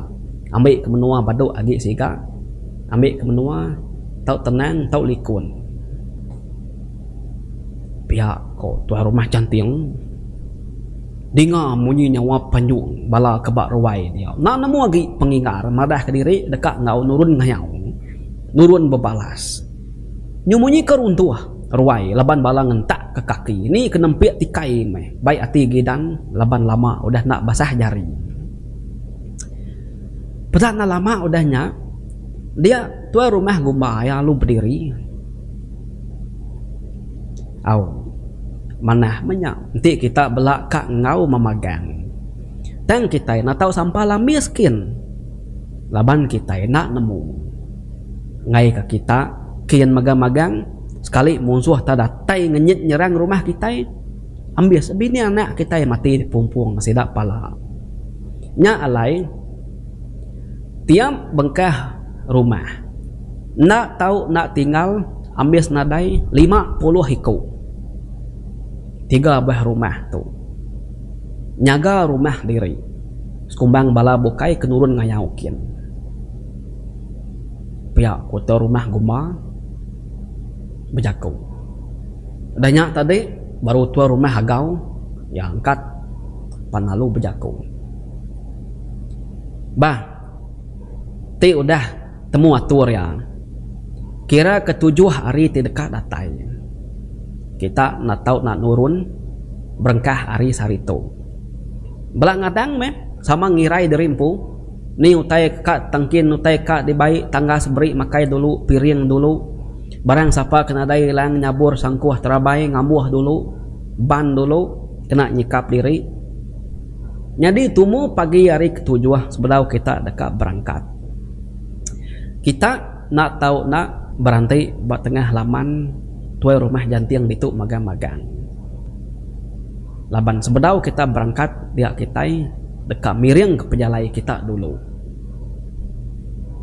Ambi ke menua badu agi siga, ambi ke menua tau tenang tau likun. Pia ko tuai rumah Janting dinga munyi nyawa panjung bala ke ba ruai dia enda nemu agi penginggar madah kediri deka enggau nurun ngayau nurun bebalas. Nyu munyi ke runtuh ruai laban bala ngentak ke kaki ni ke nempik tikai meh bai ati gidan laban lama udah enda basah jari. Peda enda lama udah nya dia tuai rumah gumba iya lalu bediri. Au. Manah meh nya enti kita bela ka enggau memagang. Tang kitai enda tau sampal ambis kin laban kitai enda nemu. Enggai ka kita kin magang-magang sekali munsuh ta datai ngenyit nyerang rumah kitai ambis bini anak kitai mati dipumpung sida pala. Nya alai tiap bengkah rumah enda tau enda tinggal ambis nadai 50 iku tiga buah rumah tu nyaga rumah diri sekumbang bala bukai ke nurun ngayau kin. Pia ku tuai rumah gumba bejaku. Udah nya tadi baru tuai rumah agau iya angkat pan lalu bejaku. Bah ti udah temu atur iya kira ke tujuh hari ti deka datai kita enda tau enda nurun berengkah ari sehari tu. Bela ngadang meh sama ngirai diri empu ni utai ka tengkin utai ka dibai tanggas beri makai dulu piring dulu barang sapa ke nadai ilang nyabur sangkuh terabai ngambuh dulu ban dulu kena nyikap diri. Nyadi tumu pagi hari ketujuh sebedau kita deka berangkat. Kita enda tau enda. Beranti ba tengah laman tuai rumah janting ditu magang-magang. Laban sebedau kita berangkat dia kitai deka miring ke pejalai kita dulu.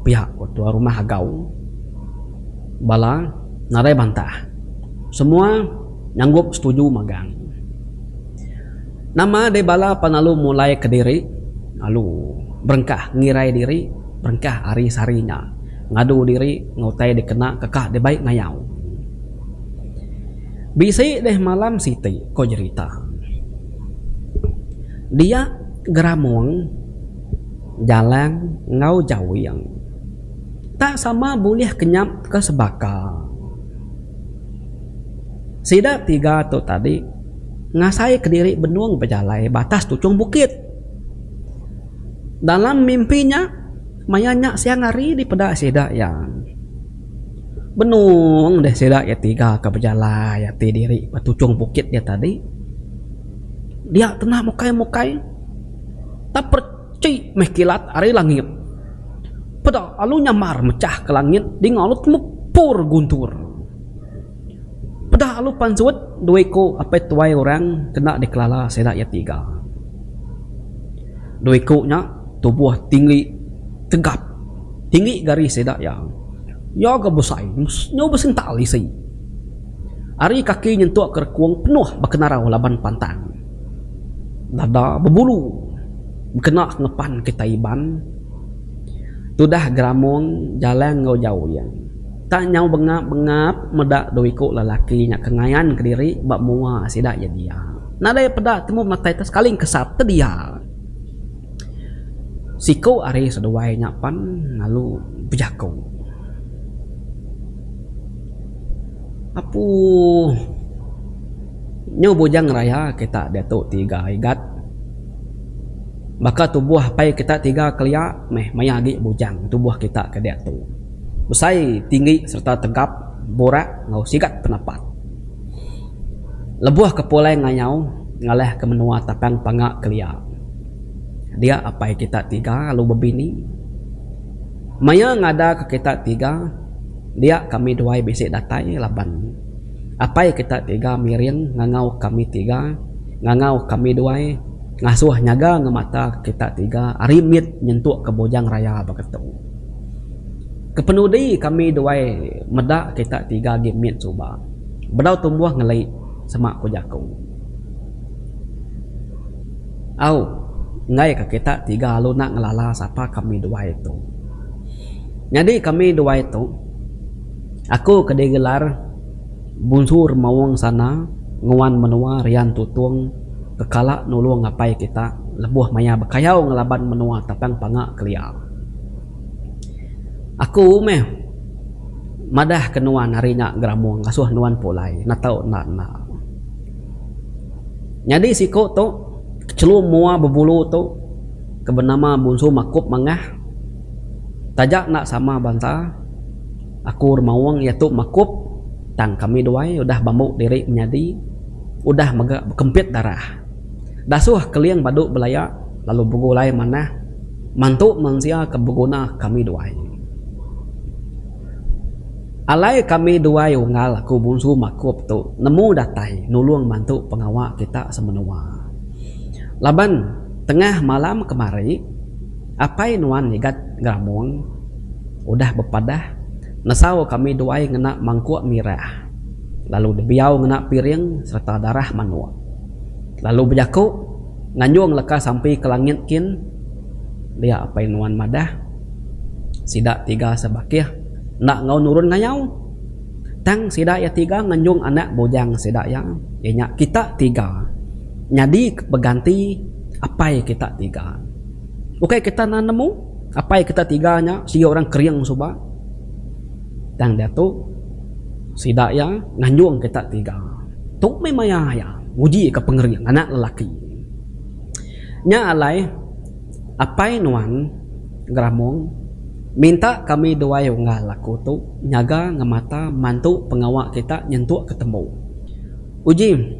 Pia ku tuai rumah agau. Bala nadai bantah. Semua nyanggup setuju magang. Nama deh bala pan lalu mulai kediri lalu berengkah ngirai diri berengkah ari sehari nya ngadu diri enggau utai dikena keka dibai ngayau. Bisi deh malam siti ko jerita. Dia Geramong Jalang enggau Jawing tak sama bulih kenyap ke sebaka. Sida tiga tu tadi ngasai kediri benung bejalai ba atas tuchung bukit. Dalam mimpi nya maya nya siang hari dipeda sida iya. Benung deh sida iya tiga ke bejalai ati diri ba tuchung bukit dia tadi. Dia tengah mukai-mukai teperchi meh kilat ari langit. Peda alu nyamar mechah ke langit dinga alu temepur guntur. Peda alu pansut dua iku apai tuai orang kena dikelala sida iya tiga. Dua iku nya tubuh tinggi tegap tinggi gari sida iya. Iya ga besai nyau besental isi. Ari kaki nyentuk ke rekung penuh bekenarau laban pantang. Dada bebulu bekena ngepan kitai Iban. Tudah Geramong Jalang enggau Jawing. Tak nyau bengap-bengap meda dua iku lelaki nya ke ngayan kediri ba mua sida iya dia. Nadai peda temu penatai te sekali kesap te dia. Siku ari seduai nya pan lalu bejaku. Apu nyu bujang raya kita diatu tiga igat. Baka tubuh apai kita tiga kelia meh maya agi bujang tubuh kita ke diatu. Besai tinggi sereta tegap burak enggau sigat penapat. Lebuh ke pulai ngayau ngalahka menua Tapang Panga kelia. Dia apai kita tiga lalu bebini. Maya ngadaka kita tiga dia kami duai bisi datai laban apai kita tiga miring ngangau kami tiga ngangau kami duai ngasuh nyaga ngemata kita tiga ari mit nyentuk ke Bujang Raya baka tu. Kepenudi kami duai meda kita tiga agi mit suba bedau tumbuh ngeli sema ku jaku. Au enggai ka kita tiga lalu enda ngelala sapa kami duai tu. Nyadi kami duai tu aku ke digelar Bunsu Remaung Sana nguan menua Rian Tutong ke kala nulung apai kita lebuh maya bekayau ngelaban menua Tapang Panga kelia. Aku meh madah ke nuan ari nya Geramung ngasuh nuan pulai enda tau enda enda. Nyadi siku tu chelum mua bebulu tu ke benama Bunsu Makup Mangah taja enda sama bansa aku Remaung iya tu Makup tang kami duai udah bambu diri menyadi udah mega bekempit darah. Dasuh Keling badu belaya lalu begulai manah mantu mensia ke beguna kami duai. Alai kami duai unggal aku Bunsu Makup tu nemu datai nulung mantu pengawa kita semenua. Laban tengah malam kemari apai nuan Igat Geramung udah bepadah nesau kami duai ngena mangkuk mirah lalu dibiau ngena piring sereta darah manuk lalu bejaku nganjung leka sampi ke langit kin dia apai nuan madah sida tiga sebakih enda enggau nurun ngayau tang sida iya tiga nganjung anak bujang sida iya iya nya kita tiga nyadi beganti apai kita tiga. Ukai kita enda nemu apai kita tiga nya siga orang kering suba tang diatu sida iya nganjung kita tiga. Tu meh maya iya nguji ka pengering anak lelaki. Nya alai apai nuan Geramong minta kami duai unggal aku tu nyaga ngemata mantu pengawa kita nyentuk ke tembu. Uji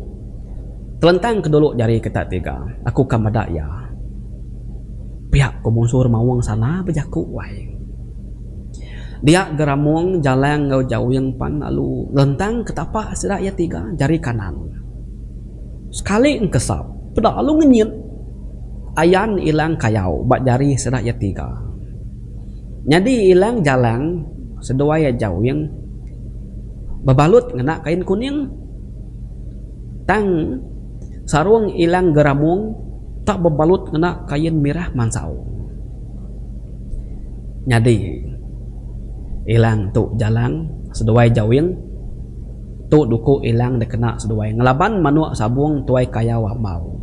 telentang ke dulu jari kita tiga aku ka meda iya. Pia ku Munsu Remaung sana bejaku wai. Dia Geramung, Jalang enggau Jawing pan lalu lentang ke tapak sida iya tiga jari kanan. Sekali engkesap, peda lalu ngenyit ayan ilang kayau ba jari sida iya tiga. Nyadi ilang Jalang seduai iya Jawing bebalut ngena kain kuning tang sarung ilang Geramung tak bebalut ngena kain mirah mansau. Nyadi ilang tu Jalang seduai Jawing tu duku ilang dikena seduai ngelaban manuk sabung tuai kayau ambau.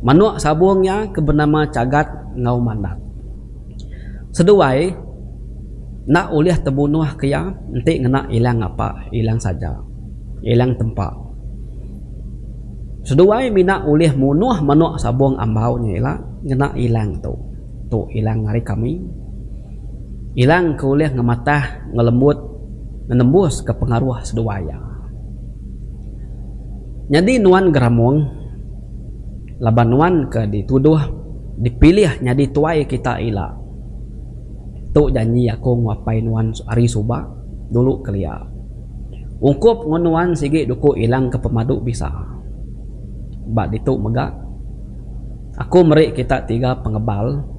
Manuk sabung iya ke benama Chagat enggau Mandat. Seduai enda ulih tebunuh ke iya enti ngena ilang ngapa ilang saja ilang tempa. Seduai mina ulih munuh manuk sabung ambau nya ila ngena ilang tu. Tu ilang ari kami. Ilang ke ulih ngematah ngelembut ngenembus ke pengaruh seduai iya. Nyadi nuan Geramung laban nuan ke dituduh dipilih nyadi tuai kita ila. Tu janji aku enggau apai nuan ari suba dulu kelia. Ungkup enggau nuan sigi duku ilang ke pemadu bisa. Ba ditu mega. Aku meri kita tiga pengebal.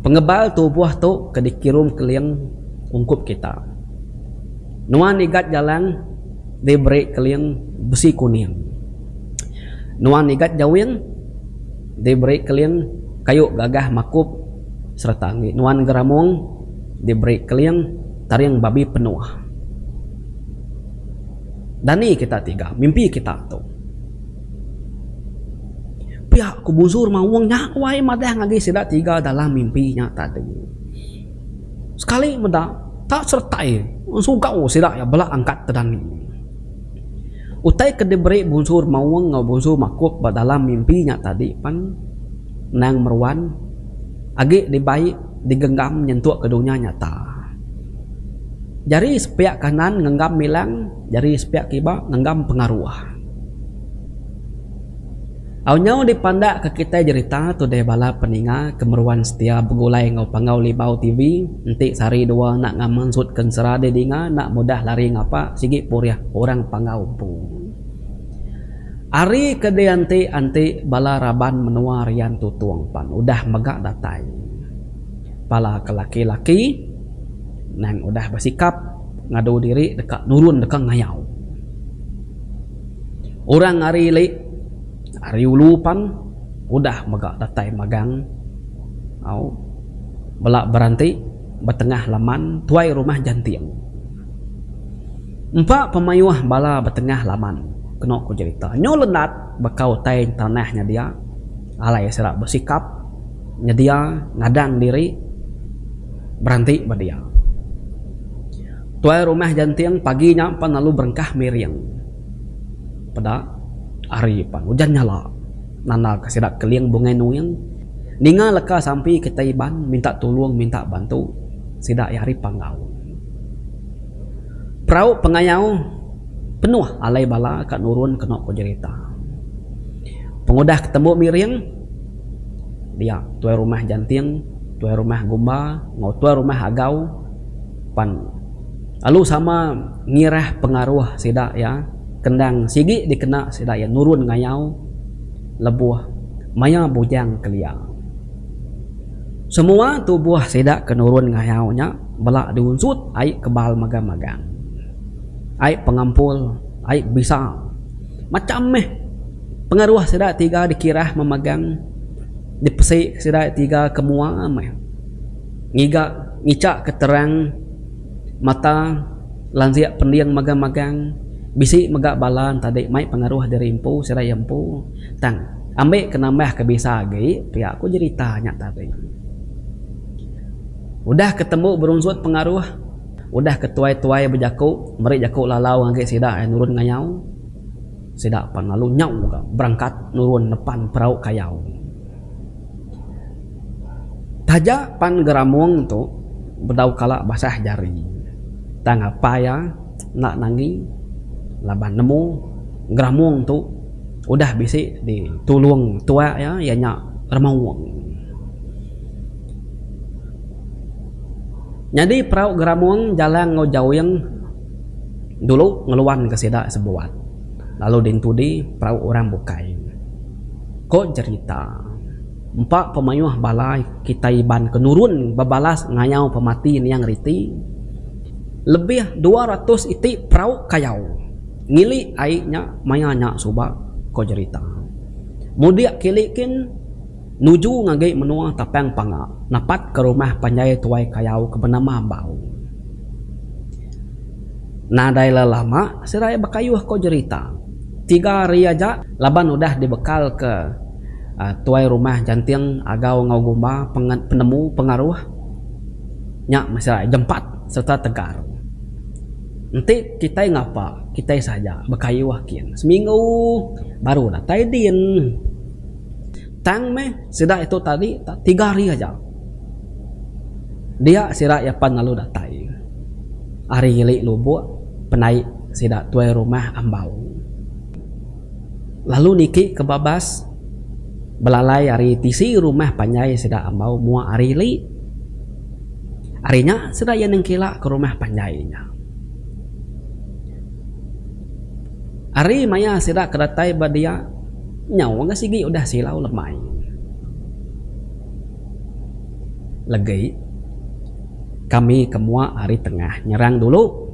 Pengebal tubuh tu ke dikirum Keling ungkup kita. Nuan Igat Jalang diberi Keling besi kuning. Nuan Igat Jawing diberi Keling kayu gagah makup sereta enggi nuan Geramung diberi Keling taring babi penuh. Dani kita tiga mimpi kita tu. Pia ku Bujur Maung nya wai madah ngagai sida tiga dalam mimpi nya tadi. Sekali meda tak seretai sugau sida iya bela angkat tedani. Utai ke diberi Bujur Maung enggau Bujur Makup ba dalam mimpi nya tadi pan endang meruan agi dibai digenggam nyentuk ke dunya nyata. Jari sepiak kanan ngenggam milang, jari sepiak kiba ngenggam pengaruh. Au nyau dipandak ke kitai jerita tu deh bala peninga ke meruan setia begulai enggau Panggau Libau TV enti sehari dua enda ngah mansut ke ensera deh dinga enda mudah lari ngapa sigi purih orang Panggau empu. Ari ke dianti anti bala raban menua Rian Tutong pan udah mega datai. Bala ke laki-laki nang udah besikap ngadu diri deka nurun deka ngayau. Orang ari ili ari ulu pan udah mega datai magang au bela beranti betengah laman tuai rumah Janting. Empa pemayuh bala betengah laman kenu ku jerita nyu lendat baka utai tanah nya dia alai sida besikap nyedia ngadang diri beranti ba dia. Tuai rumah Janting pagi nya pan lalu berengkah miring. Peda hari pan ujan nyala nanda ka sida Keling Bungai Nuing ninga leka sampi kitai Iban minta tulung minta bantu sida iya ari Panggau. Perau pengayau penuh alai bala ka nurun kenu ku jerita. Pengudah ke tembu miring dia tuai rumah Janting, tuai rumah Gumba enggau tuai rumah Agau Pan lalu sama ngirah pengaruh sida iya kendang sigi dikena sida iya nurun ngayau lebuh maya bujang kelia. Semua tubuh sida ke nurun ngayau nya bela diunsut ai kebal magang-magang. Ai pengampul, ai bisa. Macam meh pengaruh sida tiga dikirah memagang dipesi sida tiga ke mua meh. Ngiga ngicha ke terang mata lansik pending magang-magang bisi mega bala ne tadi mai pengaruh diri empu sida iya empu tang ambi ke nambah ke bisa agi pia ku jerita nya tadi. Udah ke tembu berunsut pengaruh udah ke tuai-tuai bejaku meri jaku lalau ngagai sida nurun ngayau sida pan lalu nyau ga berangkat nurun nepan perau kayau. Taja pan geramung tu bedau kala basah jari tang apai iya enda nangi laban nemu geramung tu udah bisi ditulung tuak iya, iya nya remaung. Nyadi perau Geramung Jalang enggau Jawing dulu ngeluanka sida sebuat lalu dintudi perau orang bukai. Ko jerita, empa pemayuh bala kitai Iban ke nurun bebalas ngayau pemati niang riti, lebih 200 iti perau kayau ngili ai nya maya nya suba, ko jerita. Mudik kili kin nuju ngagai menua Tapang Panga napatka rumah panjai tuai kayau ke benama Bau. Nadai lelama serai bekayuh ko jerita. Tiga hari aja laban udah dibekalka tuai rumah Janting Agau enggau Gumba penemu pengaruh nya meh serai jempat sereta tegar. Enti kitai ngapa kitai saja bekayuh kin seminggu baru datai din. Tang meh sida itu tadi tiga hari aja. Dia sida iya pan lalu datai. Ari ili lubok penai sida tuai rumah ambau. Lalu niki ke babas belalai ari tisi rumah panjai sida ambau mua ari ili. Ari nya sida iya nengkila ke rumah panjai nya. Ari maya sida ke datai ba dia nyau ga sigi udah silau lemai. Legi, kami ke mua ari tengah nyerang dulu.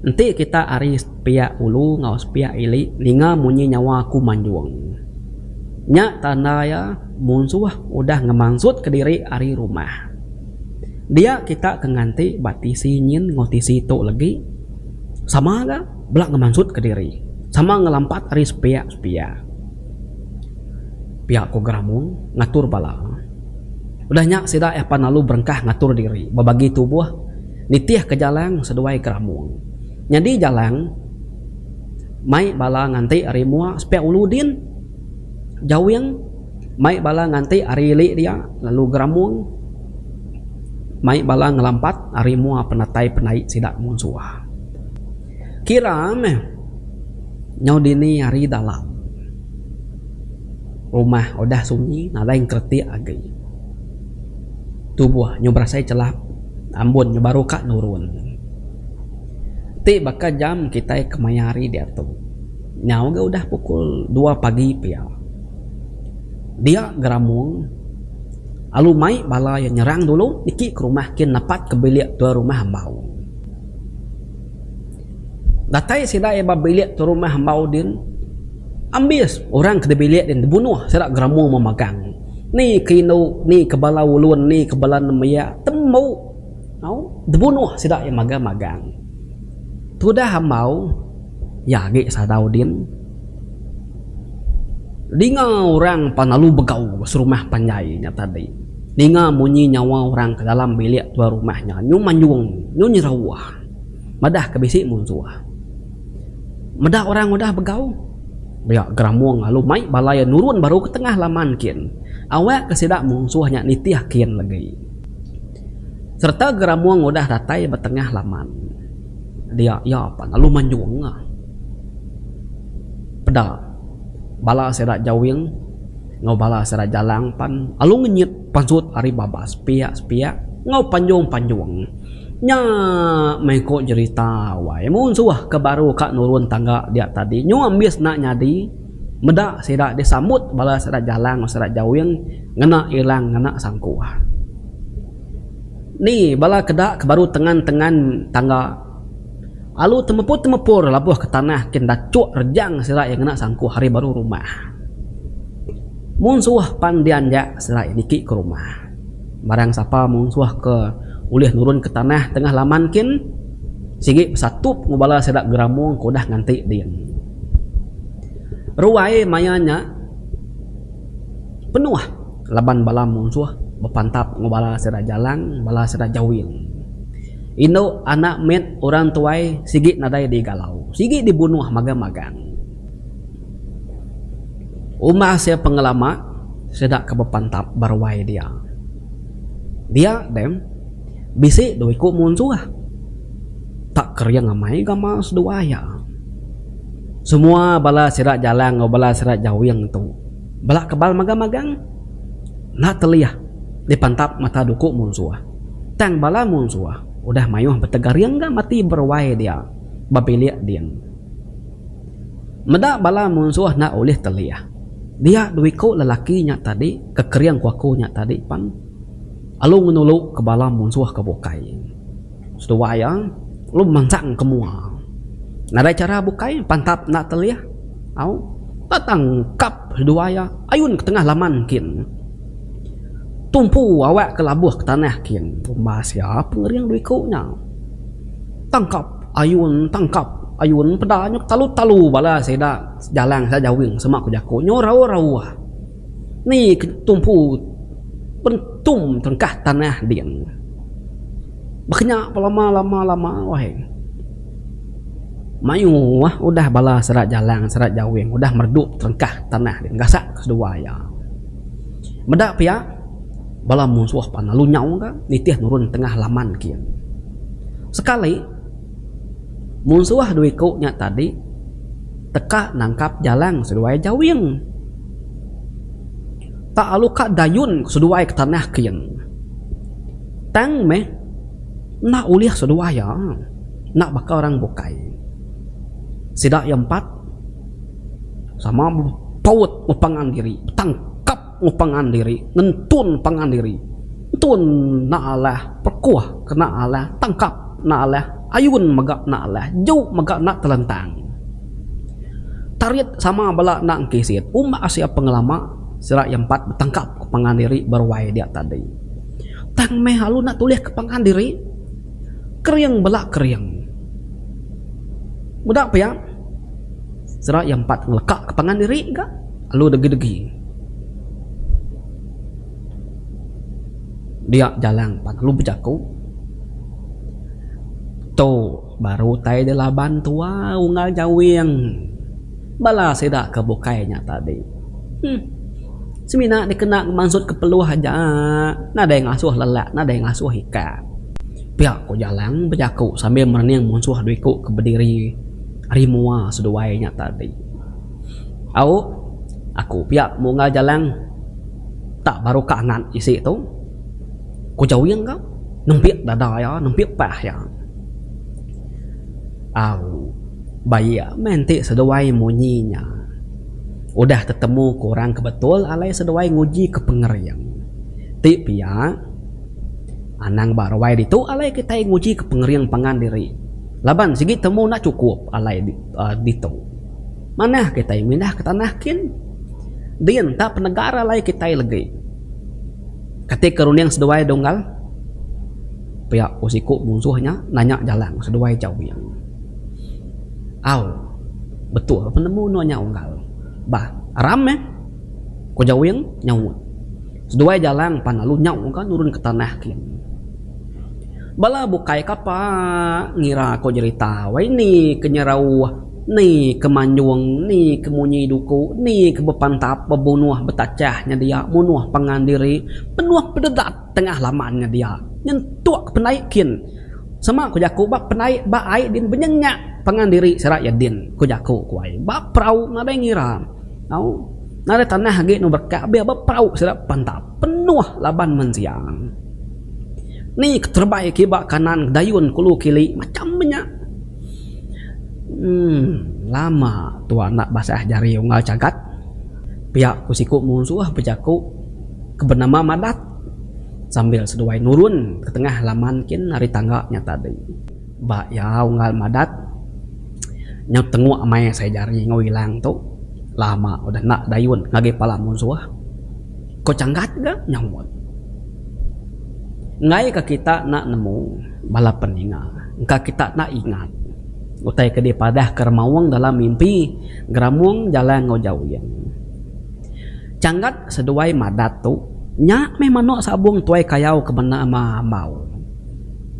Enti kita ari sepiak ulu enggau sepiak ili ninga munyi nyawa aku manjung. Nya tanda iya munsuh udah ngemansutka diri ari rumah. Dia kita ke nganti ba tisi nyin enggau tisi tu legi sama ga bela ngemansutka diri sama ngelampat ari sepiak-sepiak. Pia ku Geramung ngatur bala. Udah nya sida iya pan lalu berengkah ngatur diri bebagi tubuh nitihka jalang seduai Geramung. Nyadi jalang mai bala nganti ari mua sepiak ulu din. Jawing mai bala nganti ari ili dia lalu Geramung mai bala ngelampat ari mua penatai penai sida munsuh. Kira meh nyau dini hari dalam. Rumah udah sunyi nadai engkeretik agi. Tubuh nyu berasai chelap ambun nyu baru ka nurun. Ti baka jam kitai kemaya hari diatu nyau ga udah pukul dua pagi pia. Dia Geramung alu mai bala iya nyerang dulu niki ke rumah kin nepat ke bilik tuai rumah ambau. Datai sida iya ba bilik tu rumah ambau din ambis orang ke dibilik din dibunuh sida geramung memagang. Ni ke indu ni ke bala ulun ni ke bala nembiak tembu au dibunuh sida iya magang-magang. Tudah ambau iya agi sadau din dinga orang pan lalu begau serumah panjai nya tadi. Ninga munyi nyawa orang ke dalam bilik tuai rumah nya nyu manjung nyu nyerauh. Madah ke bisi munsuh. Meda orang udah begau, dia Geramung lalu mai bala iya nurun baru ke tengah laman kin. Awak ke sida munsuh nya nitih kin legi. Sereta Geramung udah datai ba tengah laman, dia iya pan lalu manjung. Peda bala sida Jawing enggau bala sida Jalang pan lalu ngenyit pansut ari babas sepiak-sepiak enggau panjung-panjung. Nya meh ko jerita wai munsuh ke baru ka nurun tangga dia tadi nyu ambis enda nyadi meda sida disambut bala sida jalang enggau sida jawing ngena ilang ngena sangkuh. Ni bala keda ke baru tengan-tengan tangga alu temepur-temepur labuh ke tanah kin dachuk rejang sida iya ngena sangkuh ari baru rumah. Munsuh pan dianjak sida iya niki ke rumah. Barang sapa munsuh ke ulih nurun ke tanah tengah laman kin, sigi besatup enggau bala sida geramung ke udah nganti din. Ruai maya nya penuh laban bala munsuh bepantap enggau bala sida jalang, bala sida jawing. Indu anak mit orang tuai sigi nadai digalau, sigi dibunuh magang-magang. Umbas iya pengelama sida ke bepantap ba ruai dia. Dia deh bisi dua iku munsuh tak kering amai gamal seduai iya. Semua bala sida jalang enggau bala sida jawing tu bala kebal magang-magang enda telih dipantap mata duku munsuh. Tang bala munsuh udah mayuh betegaring ga mati beruai dia ba bilik din. Meda bala munsuh enda ulih telih, dia dua iku lelaki nya tadi ke kering ku aku nya tadi pan alu ngenulu ke bala munsuh ke bukai. Seduai iya lalu mansang ke mua. Nadai chara bukai pantap enda telih au tetangkap seduai iya ayun ke tengah laman kin. Tumpu awak ke labuh ke tanah kin umbas iya pengering dua iku nya. Tangkap ayun tangkap ayun peda nyuk talu-talu bala sida jalang sida jawing sema ku jaku nyu rauh-rauh. Ni ke tumpu pentum terengkah tanah din. Baka nya pelama lama lama weh. Mayuh udah bala sida jalang sida jawing udah meredup terengkah tanah din gasak ke seduai iya. Meda pia bala munsuh pan lalu nyau ka nitih nurun tengah laman kin. Sekali munsuh dua iku nya tadi teka nangkap jalang seduai jawing. Tak alu ka dayun seduai ke tanah kin. Tang meh enda ulih seduai iya enda baka orang bukai. Sida iya empat sama bepaut bepangan diri betangkap bepangan diri ngentun pangan diri. Entun enda alah pekuh kena alah tangkap enda alah ayun mega enda alah ju mega enda telentang. Tarit sama bala enda engkisit umbak asil pengelama sida iya empat betangkap ke pangan diri beruai dia tadi. Tang meh alu enda tulih ke pangan diri kering bala kering. Meda pia sida iya empat ngeleka ke pangan diri ga alu degi-degi. Dia jalang pan alu bejaku tu. Baru utai dilaban tua unggal jawing bala sida ke bukai nya tadi. Huh. Semina dikena ngemansut ke peluh aja nadai ngasuh lelak nadai ngasuh ikak. Pia ku Jalang bejaku sambil merening munsuh dua iku ke bediri ari mua seduai nya tadi. Au aku pia munggal Jalang tak baru ka angat isi tu. Ku Jawing ka nempik dada iya nempik pah iya. Au baik meh enti seduai munyi nya udah tetemu ke orang ke betul alai seduai nguji ke pengering. Ti pia anang ba ruai ditu alai kitai nguji ke pengering pangan diri laban sigi temu enda chukup alai ditu. Manah kitai mindah ke tanah kin din enta penegar alai kitai legi. Kati ke runding seduai dunggal? Pia ku siku munsuh nya nanya jalang seduai Jawing. Au, betul penemu nuan nya unggal. Bah, aram meh, ku Jawing nyaut. Seduai jalang pan lalu nyau ka nurun ke tanah kin. Bala bukai kapa ngira ko jerita wai ni ke nyerauh, ni ke manjung, ni ke munyi duku, ni ke bepantap, bebunuh, betachah nyedia munuh pangan diri penuh pededat. Tengah laman nyedia nyentuk ke penai kin. Sema ku jaku ba penai ba ai din benyengak pangan diri sera iya din ku jaku ku ai. Ba perau nadai ngira au nadai tanah agi nu berekak bia ba perau sida pantap penuh laban mensia. Ni ke terebai kiba kanan dayun kulu kili macam meh nya. Emm lama tua enda basah jari unggal chagat pia ku siku munsuh bejaku. Ke benama Madat sambil seduai nurun ke tengah laman kin ari tangga nya tadi. Ba iya unggal Madat nyau tenguk amai asai jari enggau ilang tu lama udah enda dayun ngagai pala munsuh. Ko Changgat ga nyaut. Enggai ka kita enda nemu bala peninga engka kita enda ingat utai ke dipadah ke remaung dalam mimpi geramung jalang enggau jawing. Changgat seduai madat tu nya meh manok sabung tuai kayau ke benama Ambau.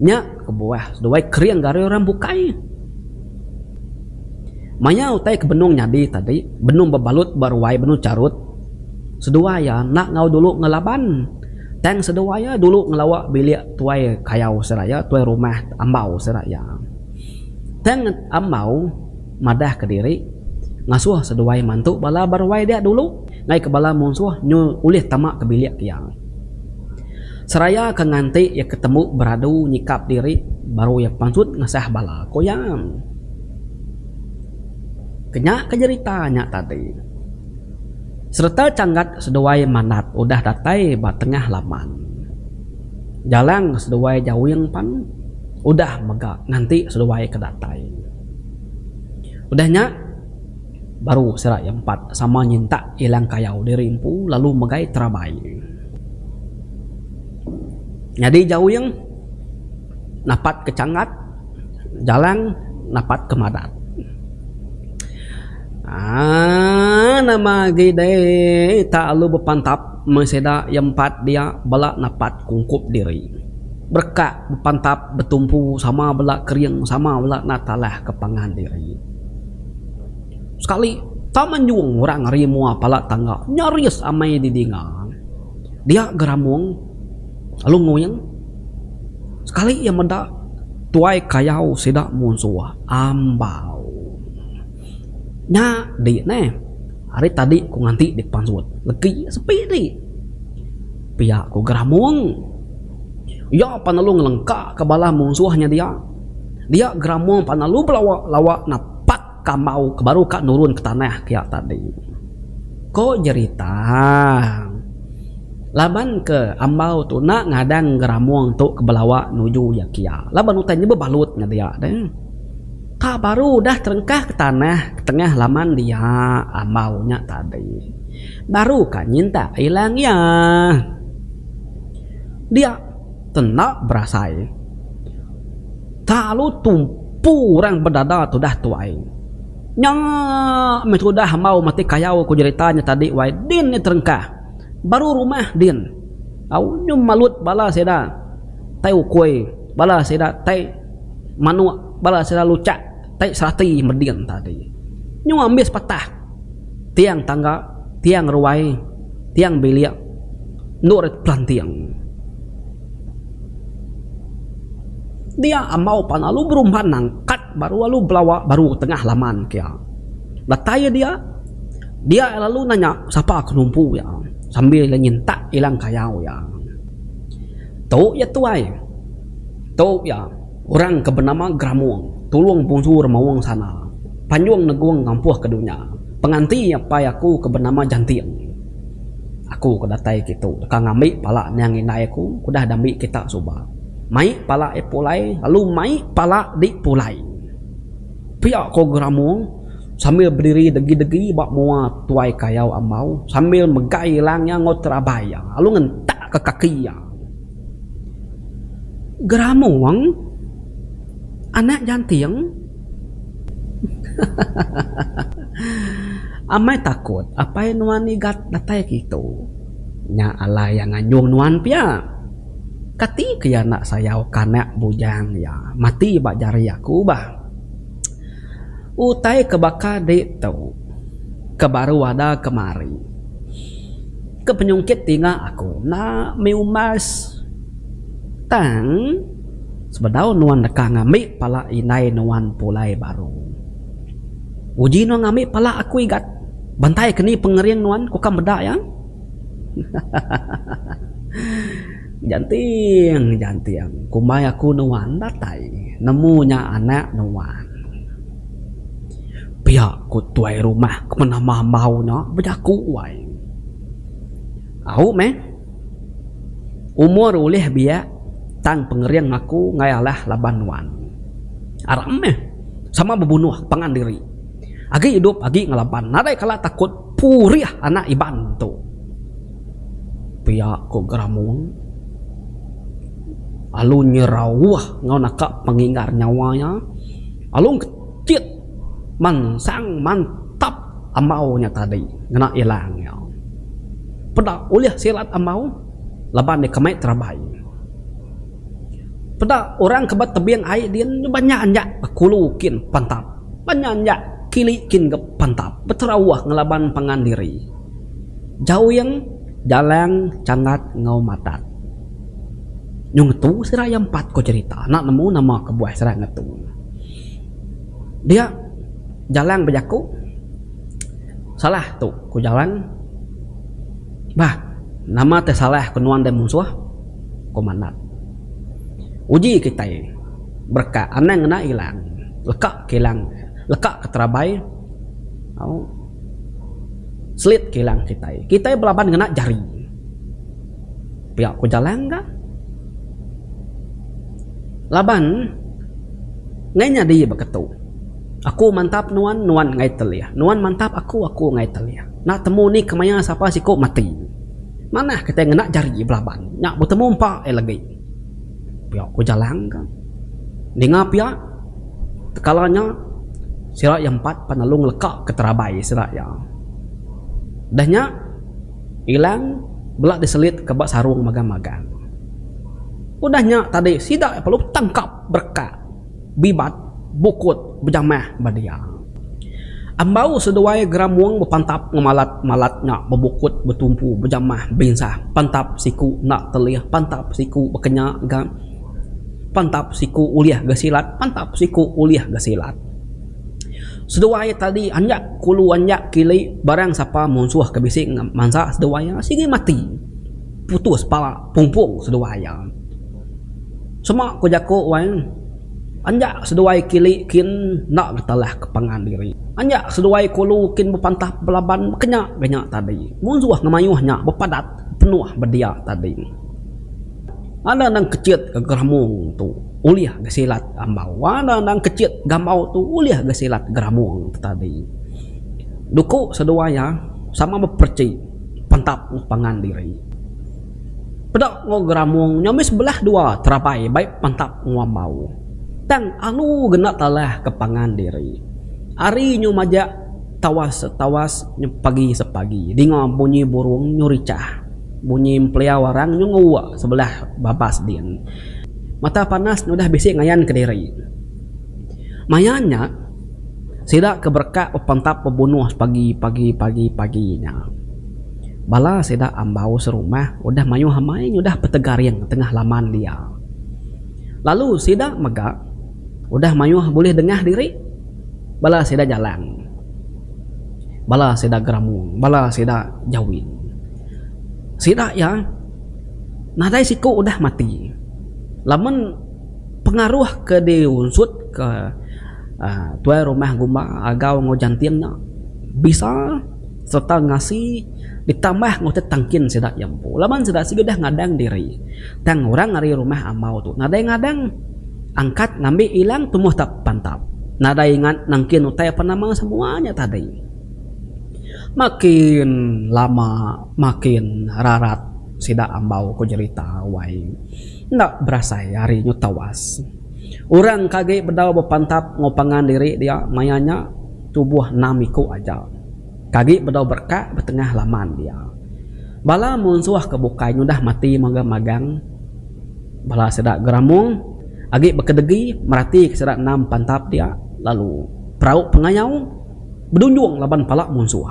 Nya kebuah seduai kering gari orang bukai. Maya utai ke benung nyadi tadi benung bebalut ba ruai benung charut seduai iya enda enggau dulu ngelaban tang seduai iya dulu ngelawa bilik tuai kayau sida iya tuai rumah Ambau sida iya. Tang Ambau. Madah kediri, ngasuh seduai mantu bala ba ruai dia dulu ngaika bala munsuh nyu ulih tama ke bilik iya. Seraya ke nganti iya ke tembu beradu nyikap diri baru iya pansut ngesah bala, ku iya. Kenya ke jerita nya tadi. Sereta changgat seduai manat udah datai ba tengah laman. Jalang seduai jawing pan udah mega nganti seduai ke datai. Udah nya. Baru sida iya empat sama nyintak ilang kayau diri empu lalu megai terabai. Nyadi jawing napat ke changgat, jalang napat ke madat. Aaa nama agi deh tak lalu bepantap meh sida iya empat dia bala napat kungkup diri. Berekak bepantap betumpu sama bala kering sama bala enda talah ke pangan diri. Sekali tak manjung orang ari mua pala tangga nyaris amai didinga. Dia geramung lalu nguing sekali iya meda tuai kayau sida munsuh ambau. Nya di neh ari tadi ku nganti di pansut legi sepi di. Pia ku geramung. Iya pan lalu ngelengka ka bala munsuh nya dia. Dia geramung pan lalu belawa lawa napat kambau ke baru ka nurun ke tanah kiya tadi. Ko jerita laban ke ambau tu enda ngadang geramung tu ke belawa nuju iya kiya laban utai nya bebalut nya dia deh. Ka baru udah terengkah ke tanah ke tengah laman dia ambau nya tadi. Baru ka nyintak ilang iya. Dia tenda berasai. Lalu tumpu orang bedada tudah tuai. Nya meh tudah ambau mati kayau ku jerita nya tadi wai din nya terengkah. Baru rumah din. Au nyu malut bala sida tai ukui, bala sida tai manuk, bala sida luchak tai serati medin tadi. Nyu ambis patah tiang tangga, tiang ruai, tiang bilik endur pelanting. Dia ambau pan lalu berumban nangkat baru lalu belawa baru tengah laman kia. Datai iya dia, dia lalu nanya sapa ke numpu iya sambil iya nyintak ilang kayau iya. Tu iya tuai. Tu iya orang ke benama Gramong, tulung bungsu Remaung Sana, Panjung Negung ngampuh ke dunya, penganti apai aku ke benama Janting. Aku ke datai kitu deka ngambi pala niang indai aku ke udah diambi kita suba. Mai pala iya pulai lalu mai pala di pulai. Pia ko Geramung sambil bediri degi-degi ba mua tuai kayau ambau sambil megai ilang iya enggau terabai iya lalu ngentak ka kaki iya. Geramung anak Janting. Amai takut apai nuan igat datai kitu. Nya alai iya nganjung nuan pia. Kati ke iya enda sayau ke anak bujang iya mati ba jari aku bah. Utai ke baka ditu ke baru ada kemari. Ke penyungkit tinga aku enda mih umbas. Tang sebedau nuan deka ngambi pala indai nuan pulai baru. Uji nuan ngambi pala aku igat. Bantai ke ni pengering nuan ku ka meda iya. Janting janting kumbai aku nuan datai nemu nya anak nuan. Pia ku tuai rumah ke penama ambau nya bejaku wai. Au meh. Umur ulih biak tang pengering aku enggai alah laban nuan. Aram meh sama bebunuh pangan diri. Agi idup agi ngelaban nadai kala takut purih anak Iban tu. Pia ku Geramung alu nyerauh enggau naka penginggar nyawa iya alu ngechit mansang mantap ambau nya tadi ngena ilang iya. Peda ulih silat ambau laban deka mai terabai. Peda orang ke ba tebing ai din banyak anjak kulu kin pantap, banyak anjak kili kin ga pantap beterauh ngelaban pangan diri. Jawing Jalang Changat enggau Matat. Nyu ngetu sida iya empat ko cherita enda nemu nama kebuah sida ngetu. Dia Jalang bejaku. Salah tu, ku Jalan. Bah, nama te salah ku nuan deh munsuh? Ku Manat. Uji kitai berekak anang ngena ilang leka ke ilang leka ke terabai au selit ke ilang kitai. Kitai belaban ngena jari. Pia ku Jalang ga. Laban ngai nyadi baka tu. Aku mantap nuan, nuan enggai telih. Nuan mantap aku, aku enggai telih. Enda temu ni kemaya sapa siku mati. Manah kitai ngena jari belaban. Nya betemu empa iya legi. Pia ku Jalang ka. Ninga pia, tekala nya sida iya empat pan lalu ngeleka ke terabai sida iya. Dah nya ilang bela diselit ke ba sarung magang-magang. Udah nya tadi sida iya perlu betangkap berekak. Bibat, Bukut, Bejamah ba dia. Ambau seduai Geramung bepantap ngemalat-malat nya bebukut betumpu bejamah binsah pantap siku enda telih pantap siku bekenya ga pantap siku ulih ga silat pantap siku ulih ga silat. Seduai tadi anjak kulu anjak kili barang sapa munsuh ke bisi mansa seduai iya sigi mati putus pala pumpung seduai iya. Sema ku jaku wai anjak seduai kili kin enda ngetelah ke pangan diri. Anjak seduai kulu kin bepantah belaban bekenya ga nya tadi. Munsuh ngemayuh nya bepadat penuh bedia tadi. Ada endang kechit ke geramung tu ulih ga silat ambau. Ada endang kechit gambau tu ulih ga silat geramung tu tadi. Duku seduai iya sama beperechi pantap pangan diri. Peda enggau geramung nya mih sebelah dua terabai bai pantap enggau ambau. Tang alu genda talah ke pangan diri. Ari nyu majak tawas setawas nyu pagi sepagi dinga bunyi burung nyu richah. Bunyi empeliau arang nyu ngewek sebelah babas din. Mata panas nya udah bisi ngayan kediri. Maya nya sida ke berekak bepantap bebunuh pagi pagi pagi pagi nya. Bala sida ambau serumah udah mayuh amai nyudah petegaring tengah laman dia. Lalu sida mega udah mayuh bulih dengah diri bala sida jalang, bala sida geramung, bala sida jawin. Sida iya nadai siku udah mati lamun pengaruh ke diunsut ke aaa tuai rumah gumba agau enggau janting nya bisa. Sereta ngasi ditambah enggau utai tangkin sida iya empu. Laban sida sigi udah ngadang diri. Tang orang ari rumah ambau tu nadai ngadang. Angkat ngambi ilang tumbuh tak pantap. Nadai ingat nangkin utai apan nama semua nya tadi. Makin lama makin rarat sida ambau ku jerita wai. Enda berasai ari nyu tawas. Orang ke agi bedau bepantap enggau pangan diri dia maya nya tubuh enam iku aja. Ke agi bedau berekak betengah laman dia. Bala munsuh ke bukai nyudah mati magang-magang. Bala sida geramung agi bekedegi meratika sida enam pantap dia lalu perau pengayau bedunjung laban pala munsuh.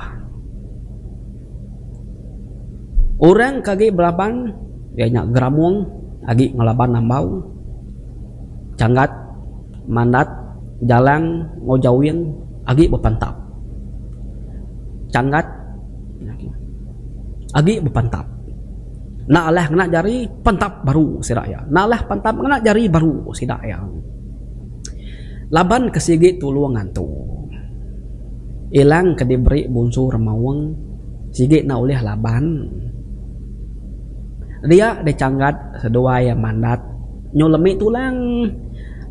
Orang ke agi belaban iya nya geramung agi ngelaban ambau changgat mandat jalang enggau jawing agi bepantap. Changgat agi bepantap. Enda alah ngena jari pantap baru sida iya. Enda alah pantap ngena jari baru sida iya. Laban ke sigi tulung antu. Ilang ke diberi Bunsu Remaung sigi enda ulih laban. Dia dichanggat seduai mandat nyu lemi tulang.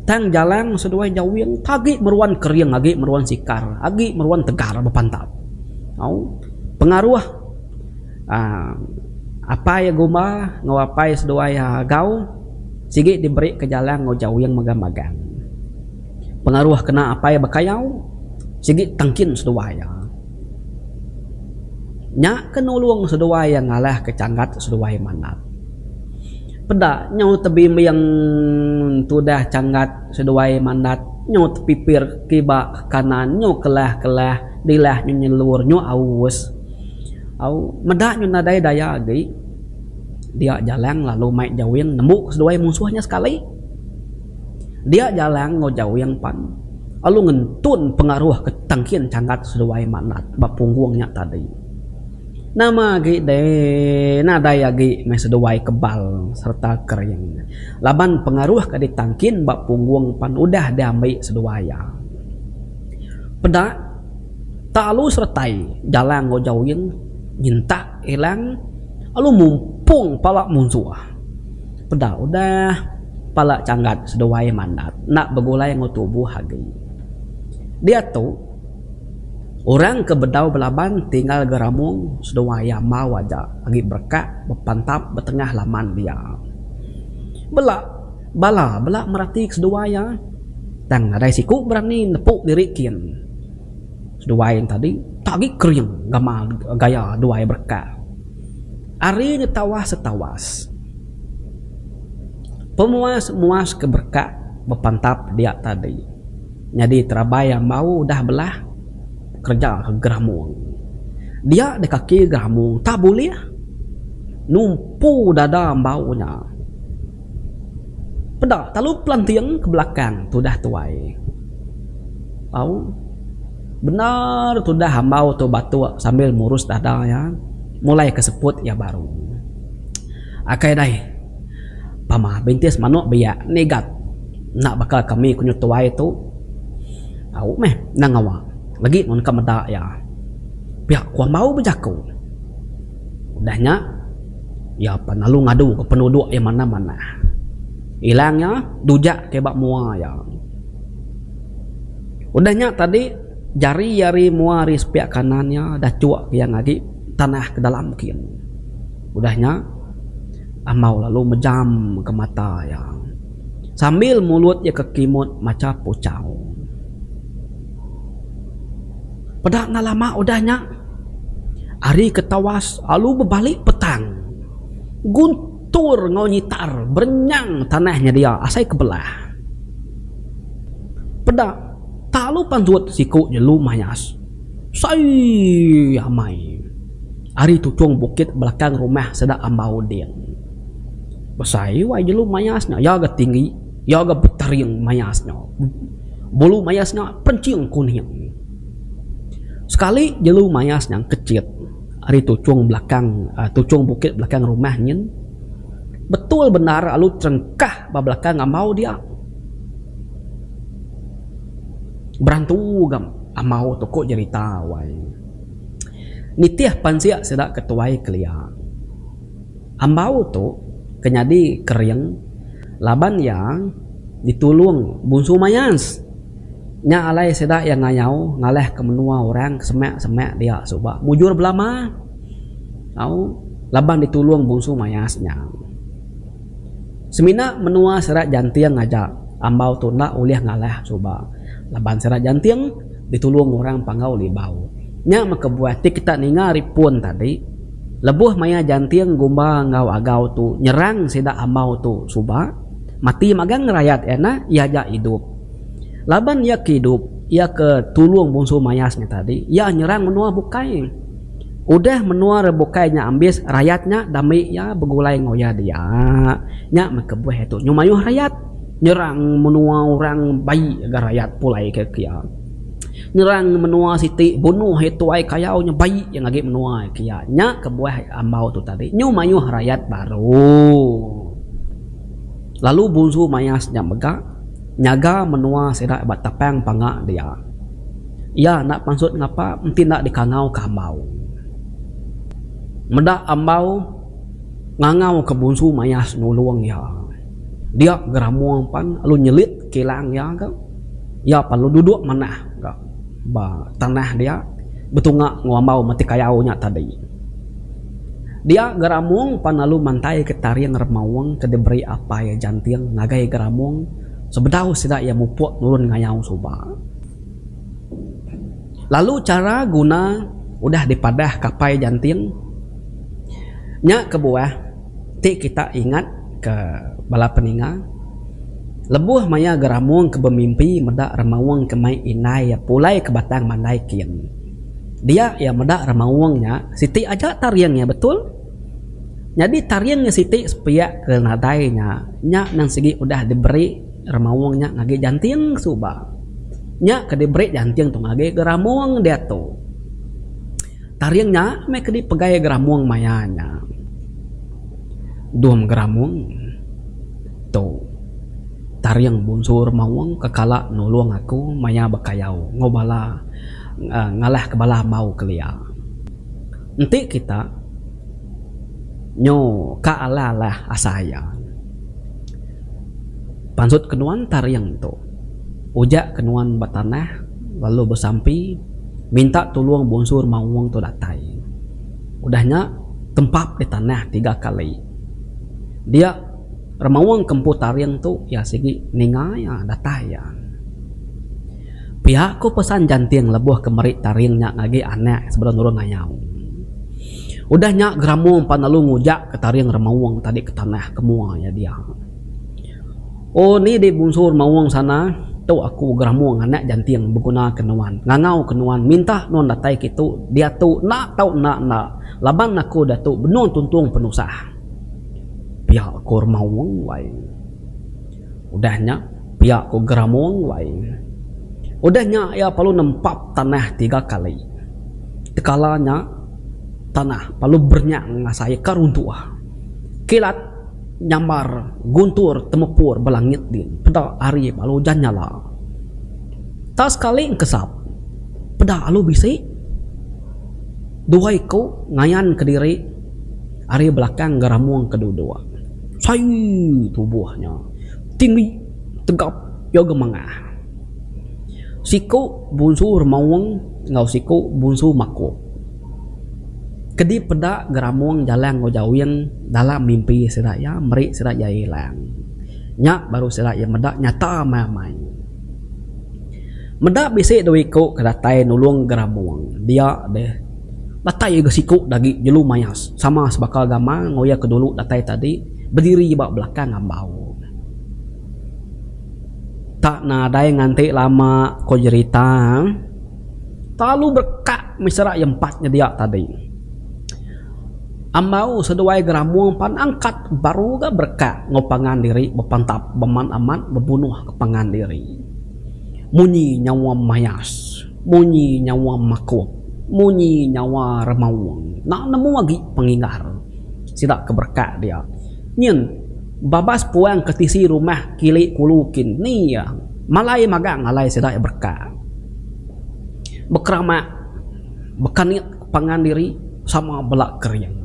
Tang jalang seduai jawing agi meruan kering agi meruan sikar agi meruan tegar bepantap. Au pengaruh aaa apai gumba enggau apai seduai agau sigi diberi ke jalang enggau jawing magang-magang. Pengaruh kena apai bekayau sigi tangkin seduai iya. Nya ke nulung seduai iya ngalahka changgat seduai manap. Peda nyau tebimbing tudah changgat seduai mandat nyau tepipir kiba ke kanan nyau kelah-kelah dilah nyu nyelur nyu aus. Au meda nyu nadai daya agi dia jalang lalu mai jawing nembu seduai munsuh nya sekali. Dia jalang enggau jawing pan lalu ngentun pengaruh ke tangkin changgat seduai mandat ba punggung nya tadi. Nama agi deh nadai agi meh seduai kebal sereta kering laban pengaruh ke ditangkin ba punggung pan udah diambi seduai iya. Peda tak alu seretai jalang enggau jawing nyintak ilang alu mumpung pala munsuh. Peda udah pala changgat seduai mandat enda begulai enggau tubuh agi. Diatu orang ke bedau belaban tinggal geramung seduai iya ambau aja agi berekak bepantap betengah laman dia. Bela bala bela merati ke seduai iya tang nadai siku berani nepu diri kin. Seduai nya tadi tak agi kering gamal gaya duai berekak. Ari nya tawas setawas. Pemuas muas ke berekak bepantap dia tadi. Nyadi terabai ambau udah belah kereja ke geramung. Dia deh kaki geramung tak bulih numpu dada ambau nya. Peda telalu pelanting ke belakang tudah tuai. Au bendar tudah ambau tu batuk sambil murus dada iya mulai ke seput iya baru. Akai dai pama bintis manuk biak nigat enda baka kami ku nyutuai tu au meh enda ngawa lagi mun ka meda iya. Pia ku ambau bejaku. Udah nya iya pan lalu ngadu ka penuduk iya manah manah. Ilang iya dujak ke ba mua iya. Udah nya tadi jari ari mua ari sepiak kanan iya dachuk iya ngagi tanah ke dalam kin. Udah nya, Ambau lalu mejam ke mata iya sambil mulut iya ke kimut macha puchau. Peda enda lama udah nya, hari ke tawas lalu bebali petang. Guntur enggau nyitar berenyang tanah nyedia asai ke belah. Peda tak lalu pansut siku jelu mayas. Sai amai. Ari tuchung bukit belakang rumah sida Ambau Ding. Besai wai jelu mayas nya iya ga tinggi, iya ga betaring mayas nya. Bulu mayas nya penching kuning. Sekali jelu mayas nya kechit ari tuchung belakang uhh tuchung bukit belakang rumah nyin betul bendar lalu terengkah ba belakang Ambau dia. Berantu ga Ambau tu ku jerita wai. Nitih pansik sida ke tuai kelia. Ambau tu ke nyadi kering laban iya ditulung Bunsu Mayas. Nya alai sida iya ngayau ngalahka menua orang ke semak-semak dia suba mujur belama au laban ditulung Bunsu Mayas nya. Semina menua Serak Janting aja ambau tu enda ulih ngalah suba laban Serak Janting ditulung orang Panggau Libau. Nya meh kebuah ti kita ninga ari pun tadi, lebuh maya Janting Gumba enggau Agau tu nyerang sida ambau tu suba, mati magang ngerayat iya enda, iya aja idup. Laban iya ke idup, iya ke tulung Bungsu Mayas nya tadi, iya nyerang menua bukai. Udah menua re bukai nya ambis, rayat nya dami iya begulai enggau iya dia. Nya meh kebuah iya tu nyau mayuh rayat. Nyerang menua orang bai ga rayat pulai ke kia. Nyerang menua siti bunuh iya tuai kayau nya bai iya ngagi menua kia. Nya kebuah ambau tu tadi nyu mayuh rayat baru. Lalu Bunsu Mayas nya mega nyaga menua sida ba Tapang Panga dia. Iya enda pansut ngapa enti enda dikangau ke ambau. Meda ambau ngangau ke Bunsu Mayas nulung iya. Dia geramung pan lalu nyelit kilang iya ga. Iya pan lalu duduk manah ga ba tanah dia betunga enggau ambau mati kayau nya tadi. Dia geramung pan lalu mantai ke taring remaung ke diberi apai iya Janting ngagai geramung sebedau sida iya mupuk nurun ngayau suba. Lalu chara guna udah dipadah ke apai Janting nya kebuah ti kita ingat ke bala peninga lebuh maya geramung ke bemimpi meda remaung ke mai indai iya pulai ke Batang Mandai kin. Dia iya meda remaung nya siti aja taring iya betul. Nyadi taring iya siti sepiak ke nadai nya, nya nang sigi udah diberi remaung nya ngagai Janting suba. Nya ke diberi Janting tu ngagai geramung diatu. Taring nya meh ke dipegai Geramung maya nya. Dum Geramung tu taring Bunsu Remaung ke kala nulung aku maya bekayau enggau bala ngalahka bala ambau kelia. Enti kita nyu ka alah-alah asai iya. Pansut ke nuan taring tu. Ujak ke nuan ba tanah lalu besampi minta tulung Bunsu Remaung tu datai. Udah nya tempap di tanah tiga kali. Dia Remaung ke empu taring tu iya sigi ninga iya datai iya. Pia ku pesan Janting lebuh ke meri taring nya ngagai anak sebedau nurun ngayau. Udah nya Geramung pan lalu ngujak ke taring Remaung tadi ke tanah ke mua iya dia. Oh ni di Bunsu Remaung sana, tu aku Geramung anak Janting beguna ke nuan, ngangau ke nuan minta nuan datai kitu diatu enda tau enda enda laban aku diatu benung tuntung penusah. Pia ku Remaung wai. Udah nya pia ku Geramung wai. Udah nya iya perlu nempap tanah tiga kali. Tekala nya tanah perlu berenyang ngasai ka runtuh. Kilat nyambar guntur temepur ba langit din peda ari lalu ujan nyala. Tak sekali engkesap peda alu bisi dua iku ngayan kediri ari belakang Geramung ke duduk. Sai tubuh nya tinggi tegap iya ga mangah. Siku bunsu remaung enggau siku bunsu makop. Kedi peda Geramung Jalang enggau Jawing dalam mimpi sida iya meri sida iya ilang. Nya baru sida iya meda nyata amai amai. Meda bisi dua iku ke datai nulung Geramung dia deh datai ga siku da agi jelu mayas sama sebaka gamal enggau iya ke dulu datai tadi bediri ba belakang ambau. Tak nadai nganti lama ko jerita. Lalu berekak meh sera iya empat nyedia tadi. Ambau seduai Geramung pan angkat baru ga berekak enggau pangan diri bepantap beman amat bebunuh ke pangan diri. Munyi nyawa mayas, munyi nyawa makup, munyi nyawa remaung enda nemu agi penginggar sida ke berekak dia. Nyin babas puang ke tisi rumah kili kulu kin ni iya malai magang alai sida iya berekak. Bekeramak bekanit pangan diri sama bela kering.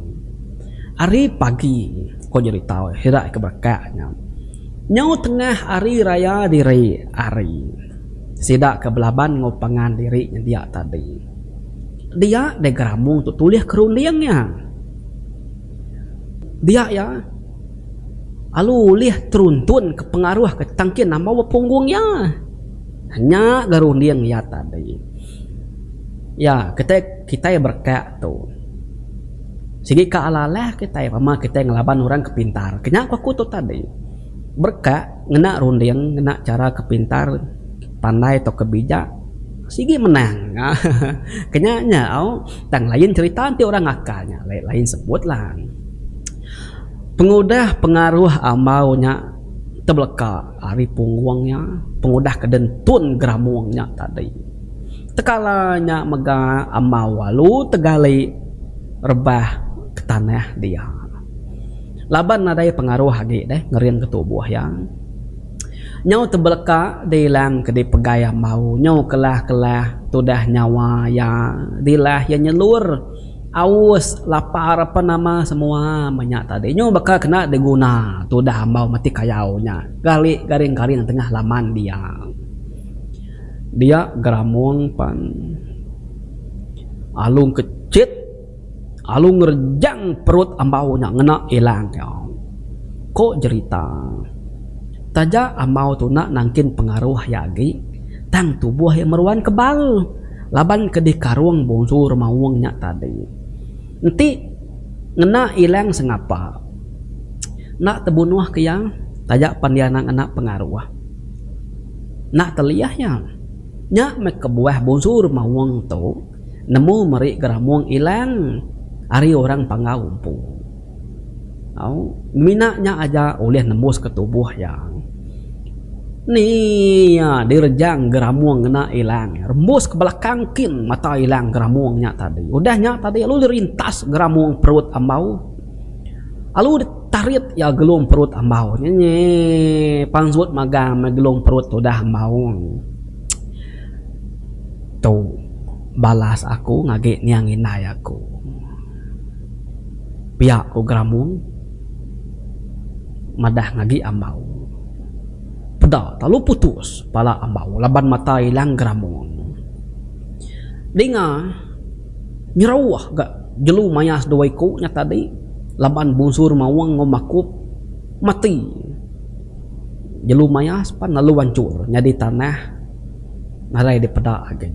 Ari pagi ko jerita sida ke berekak nya nyau tengah ari raya diri ari sida ke belaban enggau pangan diri nyedia tadi. Dia deh geramung tu tulih ke runding iya. Dia iya alu ulih teruntun ke pengaruh ke tangkin ambau ba punggung iya. Nya ga runding iya tadi. Iya kitai kitai berekak tu sigi ka alah alah kitai pama kitai ngelaban orang ke pintar. Ke nya ku aku tu tadi berekak ngena runding ngena chara ke pintar pandai tauka bijak sigi menang haha ke nya nya au tang lain cherita enti orang ngakal nya lain sebut lah. Pengudah pengaruh ambau nya. Tebeleka ari punggung iya pengudah ke dentun geramung nya tadi. Tekala nya mega ambau alu tegali rebah ke tanah dia. Laban nadai pengaruh agi deh ngering ke tubuh iya. Nyau tebeleka dilang ke dipegai ambau nyau kelah-kelah tudah nyawa iya dilah iya nyelur. Aus, lapar apan nama semua meh nya tadi. Nyu baka kena diguna tudah ambau mati kayau nya gali garing-garing tengah laman dia. Dia geramung pan alu kechit alu ngerejang perut ambau nya ngena ilang iya. Ko jerita taja ambau tu enda nangkin pengaruh iya agi tang tubuh iya meruan kebal. Laban ke dikarung Bungsu Remaung nya tadi. Enti ngena ilang sengapa enda tebunuh ke iya taja pan iya anang ngena pengaruh. Enda telih iya. Nya meh kebuah Bungsu Remaung tu nemu meri geramung ilang ari orang Panggau empu. Au mina nya aja ulih nembus ke tubuh iya. Ni iya direjang Geramung ngena ilang iya. Rembus ke belakang kin mata ilang Geramung nya tadi. Udah nya tadi lalu dirintas Geramung perut ambau. Lalu ditarit iya gelung perut ambau nya. Nyee pansut magang meh gelung perut tudah ambau. Tu balas aku ngagi niang indai aku. Pia ku Geramung madah ngagi ambau. Peda lalu putus pala ambau laban mata ilang Geramung. Dinga nyeruh ga jelu mayas dua iku nya tadi laban Bunsur Maung enggau Makup mati. Jelu mayas pan lalu anchur nyadi tanah nadai dipeda agi.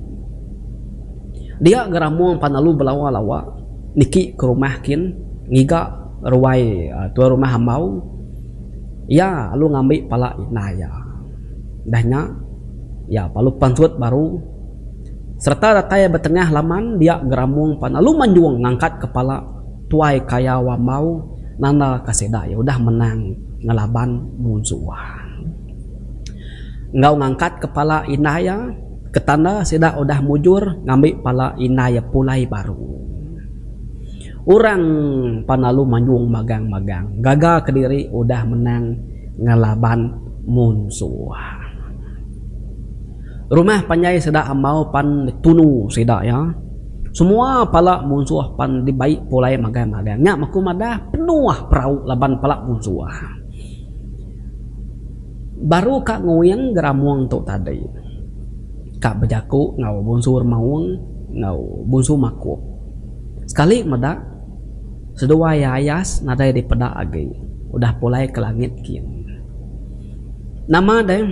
Dia Geramung pan lalu belawa-lawa niki ke rumah kin ngiga ruai tuai rumah ambau. Iya lalu ngambi pala indai iya. Udah nya, iya lalu pansut baru sereta datai ba tengah laman dia Geramung pan lalu manjung ngangkatka pala tuai kayau ambau nandaka sida iya udah menang ngelaban munsuh. Enggau ngangkatka pala indai iya ke tanda sida udah mujur ngambi pala indai iya pulai baru. Orang pan lalu manjung magang-magang gaga kediri udah menang ngelaban munsuh. Rumah panjai sida ambau pan ditunu sida iya. Semua pala munsuh pan dibai pulai magang-magang. Nya meh ku madah penuh perau laban pala munsuh. Baru ka nguing geramung tu tadi ka bejaku enggau Bunsu Remaung enggau Bunsu Makup. Sekali meda, seduai iya ayas nadai dipeda agi udah pulai ke langit kin. Nama deh,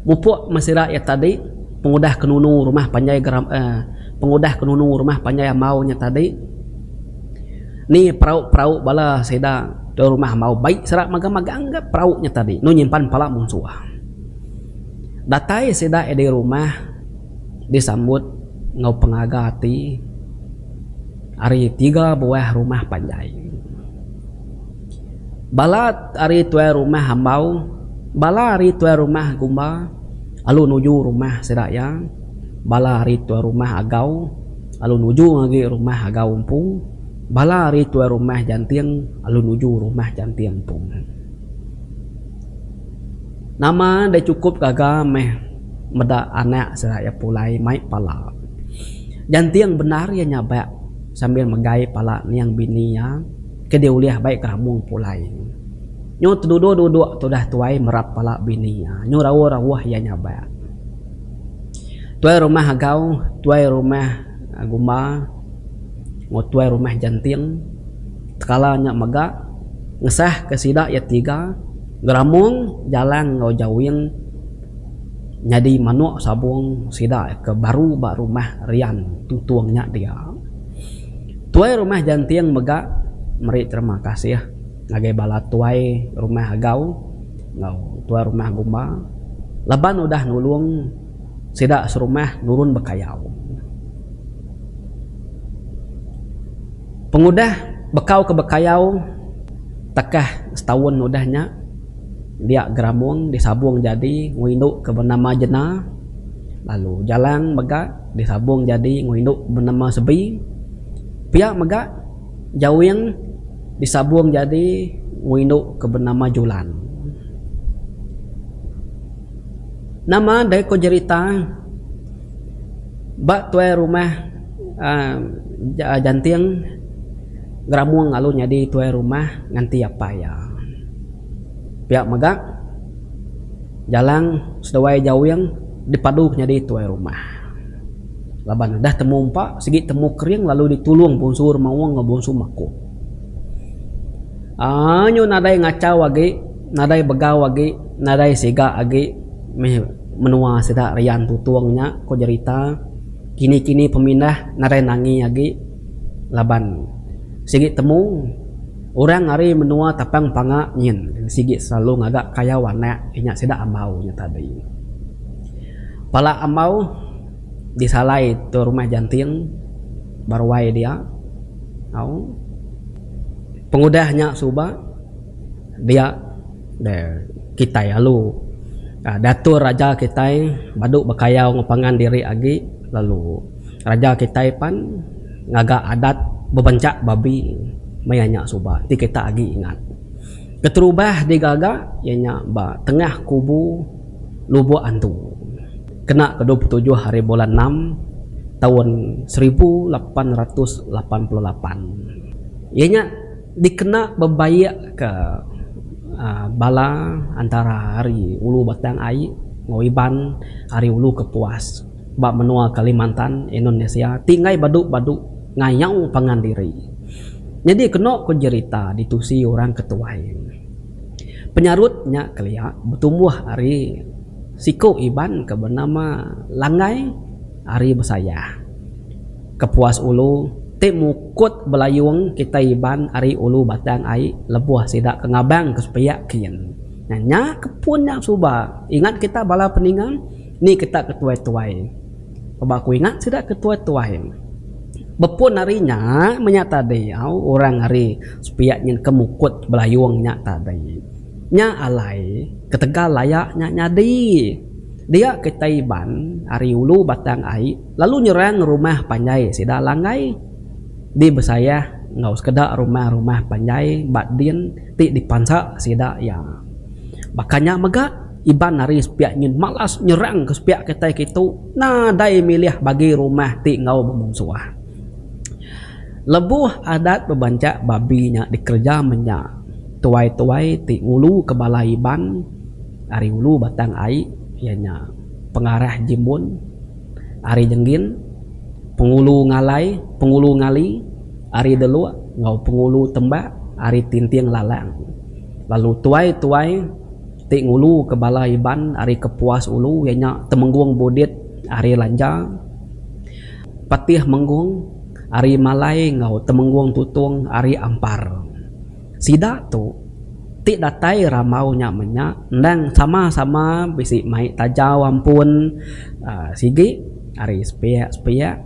mupuk meh sida iya tadi pengudah ke nunu rumah panjai geram uhh pengudah ke nunu rumah panjai ambau nya tadi. Ni perau-perau bala sida tuai rumah ambau bai sida magang-magang ga perau nya tadi enu nyimpan pala munsuh. Datai sida iya di rumah disambut enggau pengaga ati ari tiga buah rumah panjai. Bala ari tuai rumah Ambau, bala ari tuai rumah Gumba lalu nuju rumah sida iya, bala ari tuai rumah Agau lalu nuju agi rumah Agau empu, bala ari tuai rumah Janting lalu nuju rumah Janting empu. Nama deh chukup gaga meh meda anak sida iya pulai mai pala. Janting bendar iya nyabak sambil megai pala niang bini iya ke diulih bai keramung pulai. Nyu teduduk duduk tudah tuai merap pala bini iya nyu rauh rauh iya nyabak. Tuai rumah agau, tuai rumah gumba enggau tuai rumah janting tekala nya mega ngesah ke sida iya tiga Geramung, Jalang enggau Jawing nyadi manuk sabung sida ke baru ba rumah Rian Tutung nya dia. Tuai rumah Janting mega meri terima kasih ngagai bala tuai rumah Agau enggau tuai rumah Gumba laban udah nulung sida serumah nurun bekayau. Pengudah bekau ke bekayau takah setaun udah nya dia Geramung disabung jadi enggau indu ke benama Jena lalu Jalang mega disabung jadi enggau indu benama Sebi. Pia mega Jawing disabung jadi enggau indu ke benama Julan. Nama deh ko jerita ba tuai rumah uhh Janting Geramung lalu nyadi tuai rumah nganti apai iya. Pia mega Jalang seduai Jawing dipadu nyadi tuai rumah. Laban udah temu empa sigi temu kering lalu ditulung Bonsu Remaung enggau Bonsu Makop. Aaa nyu nadai ngachau agi, nadai begau agi, nadai siga agi meh menua sida rian Tutong nya ku jerita kini-kini pemindah nadai nangi agi laban sigi temu orang ari menua Tapang Panga nyin sigi selalu ngaga kayau anak inya sida ambau nya tadi. Pala ambau disalai tu rumah Janting ba ruai dia au pengudah nya suba dia deh kitai alu. Diatur raja kitai badu bekayau enggau pangan diri agi lalu raja kitai pan ngaga adat bebanchak babi maya nya suba ti kita agi ingat. Keterubah digaga iya nya ba tengah kubu Lubok Antu kena ke 27 hari bulan enam taun 1888. Iya nya dikena bebaik ke bala antara ari ulu Batang Ai enggau Iban ari ulu Kepuas ba menua Kalimantan Indonesia ti enggai badu badu ngayau pangan diri. Nyadi keno ku jerita ditusi orang ke tuai. Penyarut nya kelia betumbuh ari siku Iban ke benama Langgai ari Besayah. Kepuas Ulu ti mukut belayung kitai Iban ari ulu Batang Ai lebuh sida ke ngabang ke sepiak kin. Nya nya ke pun nya suba. Ingat kita bala peninga ni kita ke tuai-tuai. Pelaba aku ingat sida ke tuai-tuai. Bepun ari nya menya tadi au orang ari sepiak nyin ke mukut belayung nya tadi. Nya alai ketegal laya nya nyadi dia kitai Iban ari ulu Batang Ai lalu nyerang rumah panjai sida Langgai di Besayah enggau sekeda rumah-rumah panjai ba din ti dipansa sida iya. Baka nya mega Iban ari sepiak nyin malas nyerang ke sepiak kitai kitu nadai milih bagi rumah ti enggau bemunsuh. Lebuh adat bebanchak babi nya dikereja menya tuai-tuai ti nguluka bala Iban ari ulu Batang Ai iya nya Pengarah Jimbun. Ari Jenggin, Pengulu Ngalai, Pengulu Ngali, ari Deluk enggau Pengulu Tembak ari Tinting Lalang. Lalu tuai-tuai ti nguluka bala Iban ari Kepuas Ulu iya nya Temenggung Budit ari Lanja, Patih Menggung ari Malai enggau Temenggung Tutong ari Ampar. Sida tu ti datai rambau nya menya endang sama-sama bisi mai tajau ampun uhh sigi ari sepiak-sepiak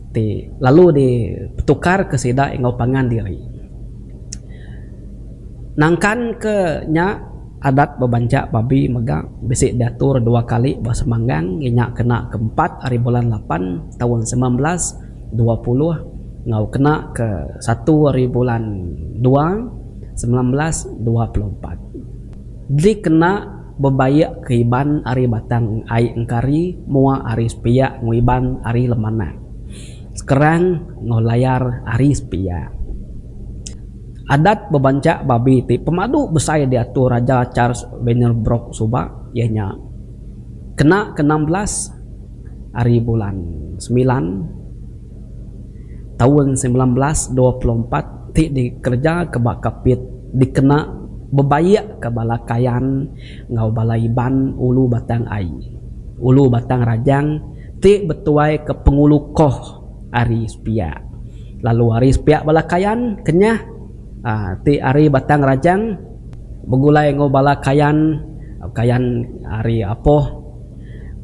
ti lalu ditukarka sida enggau pangan diri. Nangkan ke nya adat bebanchak babi mega bisi diatur dua kali ba Semanggang iya nya kena ke empat ari bulan lapan taun 19 20 enggau kena ke satu ari bulan dua 1924. Dikena bebaik ke Iban ari Batang Ai Engkari mua ari sepiak enggau Iban ari Lemanak. Sekerang enggau Layar ari sepiak. Adat bebanchak babi ti pemadu besai diatur Raja Charles Vyner Brooke suba iya nya kena ke 16 ari bulan semilan taun 1924 ti dikereja ke ba Kapit dikena bebaik ke bala Kayan enggau bala Iban Ulu Batang Ai, Ulu Batang Rajang ti betuai ke Pengulu Koh ari sepiak. Lalu ari sepiak bala Kayan Kenyah aaa ti ari Batang Rajang begulai enggau bala Kayan, Kayan ari Apoh.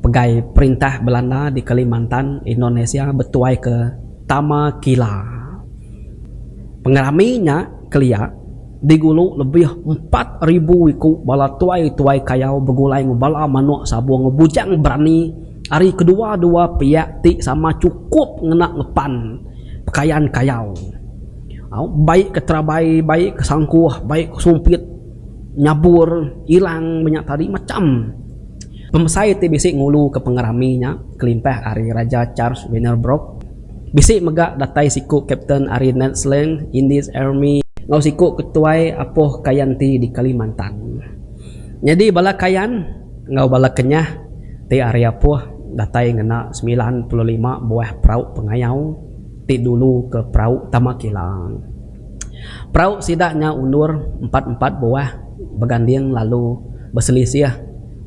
Pegai perintah Belanda di Kalimantan, Indonesia betuaika Tama Kila. Pengerami nya kelia digulu lebih 4000 iku bala tuai-tuai kayau begulai enggau bala manuk sabung enggau bujang berani ari kedua-dua piak ti sama chukup ngena ngepan pekayan kayau. Baik ke terabai, baik ke sangkuh, baik ke sumpit, nyabur, ilang menya tadi macham. Pemesai ti bisi nguluka pengerami nya kelimpah ari Raja Charles Vyner Brooke, bisi mega datai siku kapten ari Netherlands Indies Army enggau siku ketuai Apoh Kayan ti di Kalimantan. Nyadi bala Kayan enggau bala Kenyah ti ari Apoh datai ngena 95 buah perau pengayau ti dulu ke perau Tamakila. Perau sida nya undur empat-empat buah beganding lalu beselisih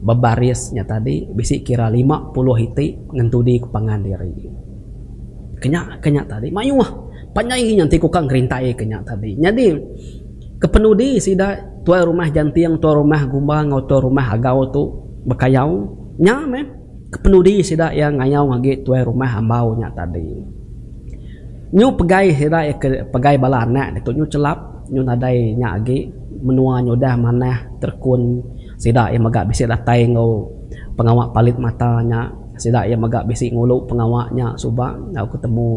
bebaris nya tadi bisi kira 50 iti ngentudi ke pangan diri. Kenya ke nya tadi mayuh panjai nya enti ku ka ngerintai ke nya tadi. Nyadi kepenudi sida tuai rumah Janting, tuai rumah Gumba enggau tuai rumah Agau tu bekayau nya meh kepenudi sida iya ngayau agi tuai rumah Ambau nya tadi. Nyu pegai sida iya ke pegai bala anak ditu nyu chelap nyu nadai nya agi menua nyu udah manah terekun. Sida iya mega bisi datai enggau pengawa palit mata nya. Sida iya mega bisi ngulu pengawa nya suba enggau ketemu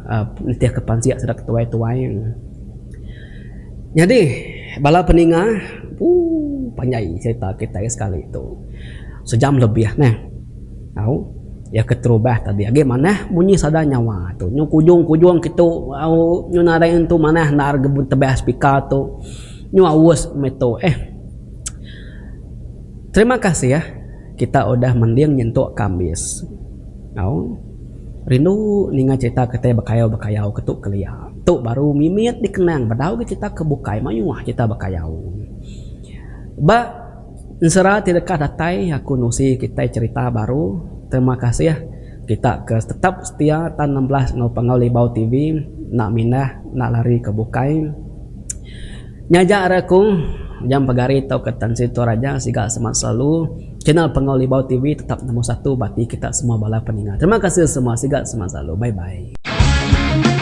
uhh nitihka pansik sida ke tuai-tuai. Nyadi bala peninga ooh panjai cerita kitai sekali tu. Sejam lebih neh. Au iya keterubah tadi agi manah munyi sada nyawa tu. Nyu kujung-kujung kitu au nyu nadai entu manah endar tebah speaker tu. Nyu aus meh tu eh. Terima kasih kita udah mending nyentuk ke ambis. Au rindu ninga cerita kitai bekayau-bekayau ke tu kelia. Tu baru mimit dikenang bedau agi cerita ke bukai mayuh cerita bekayau. Ba Ensera ti deka datai aku nusi kitai cherita baru. Terima kasih kita ke tetap setia tan 16 enggau Panggau Libau TV enda mindah enda lari ke bukai. Nya aja ari aku jam pegari tauka Tan Sri Tuan Raja siga semat selalu channel Panggau Libau TV tetap nombor satu ba ati kita semua bala peninga. Terima kasih semua siga semat selalu. Bye bye.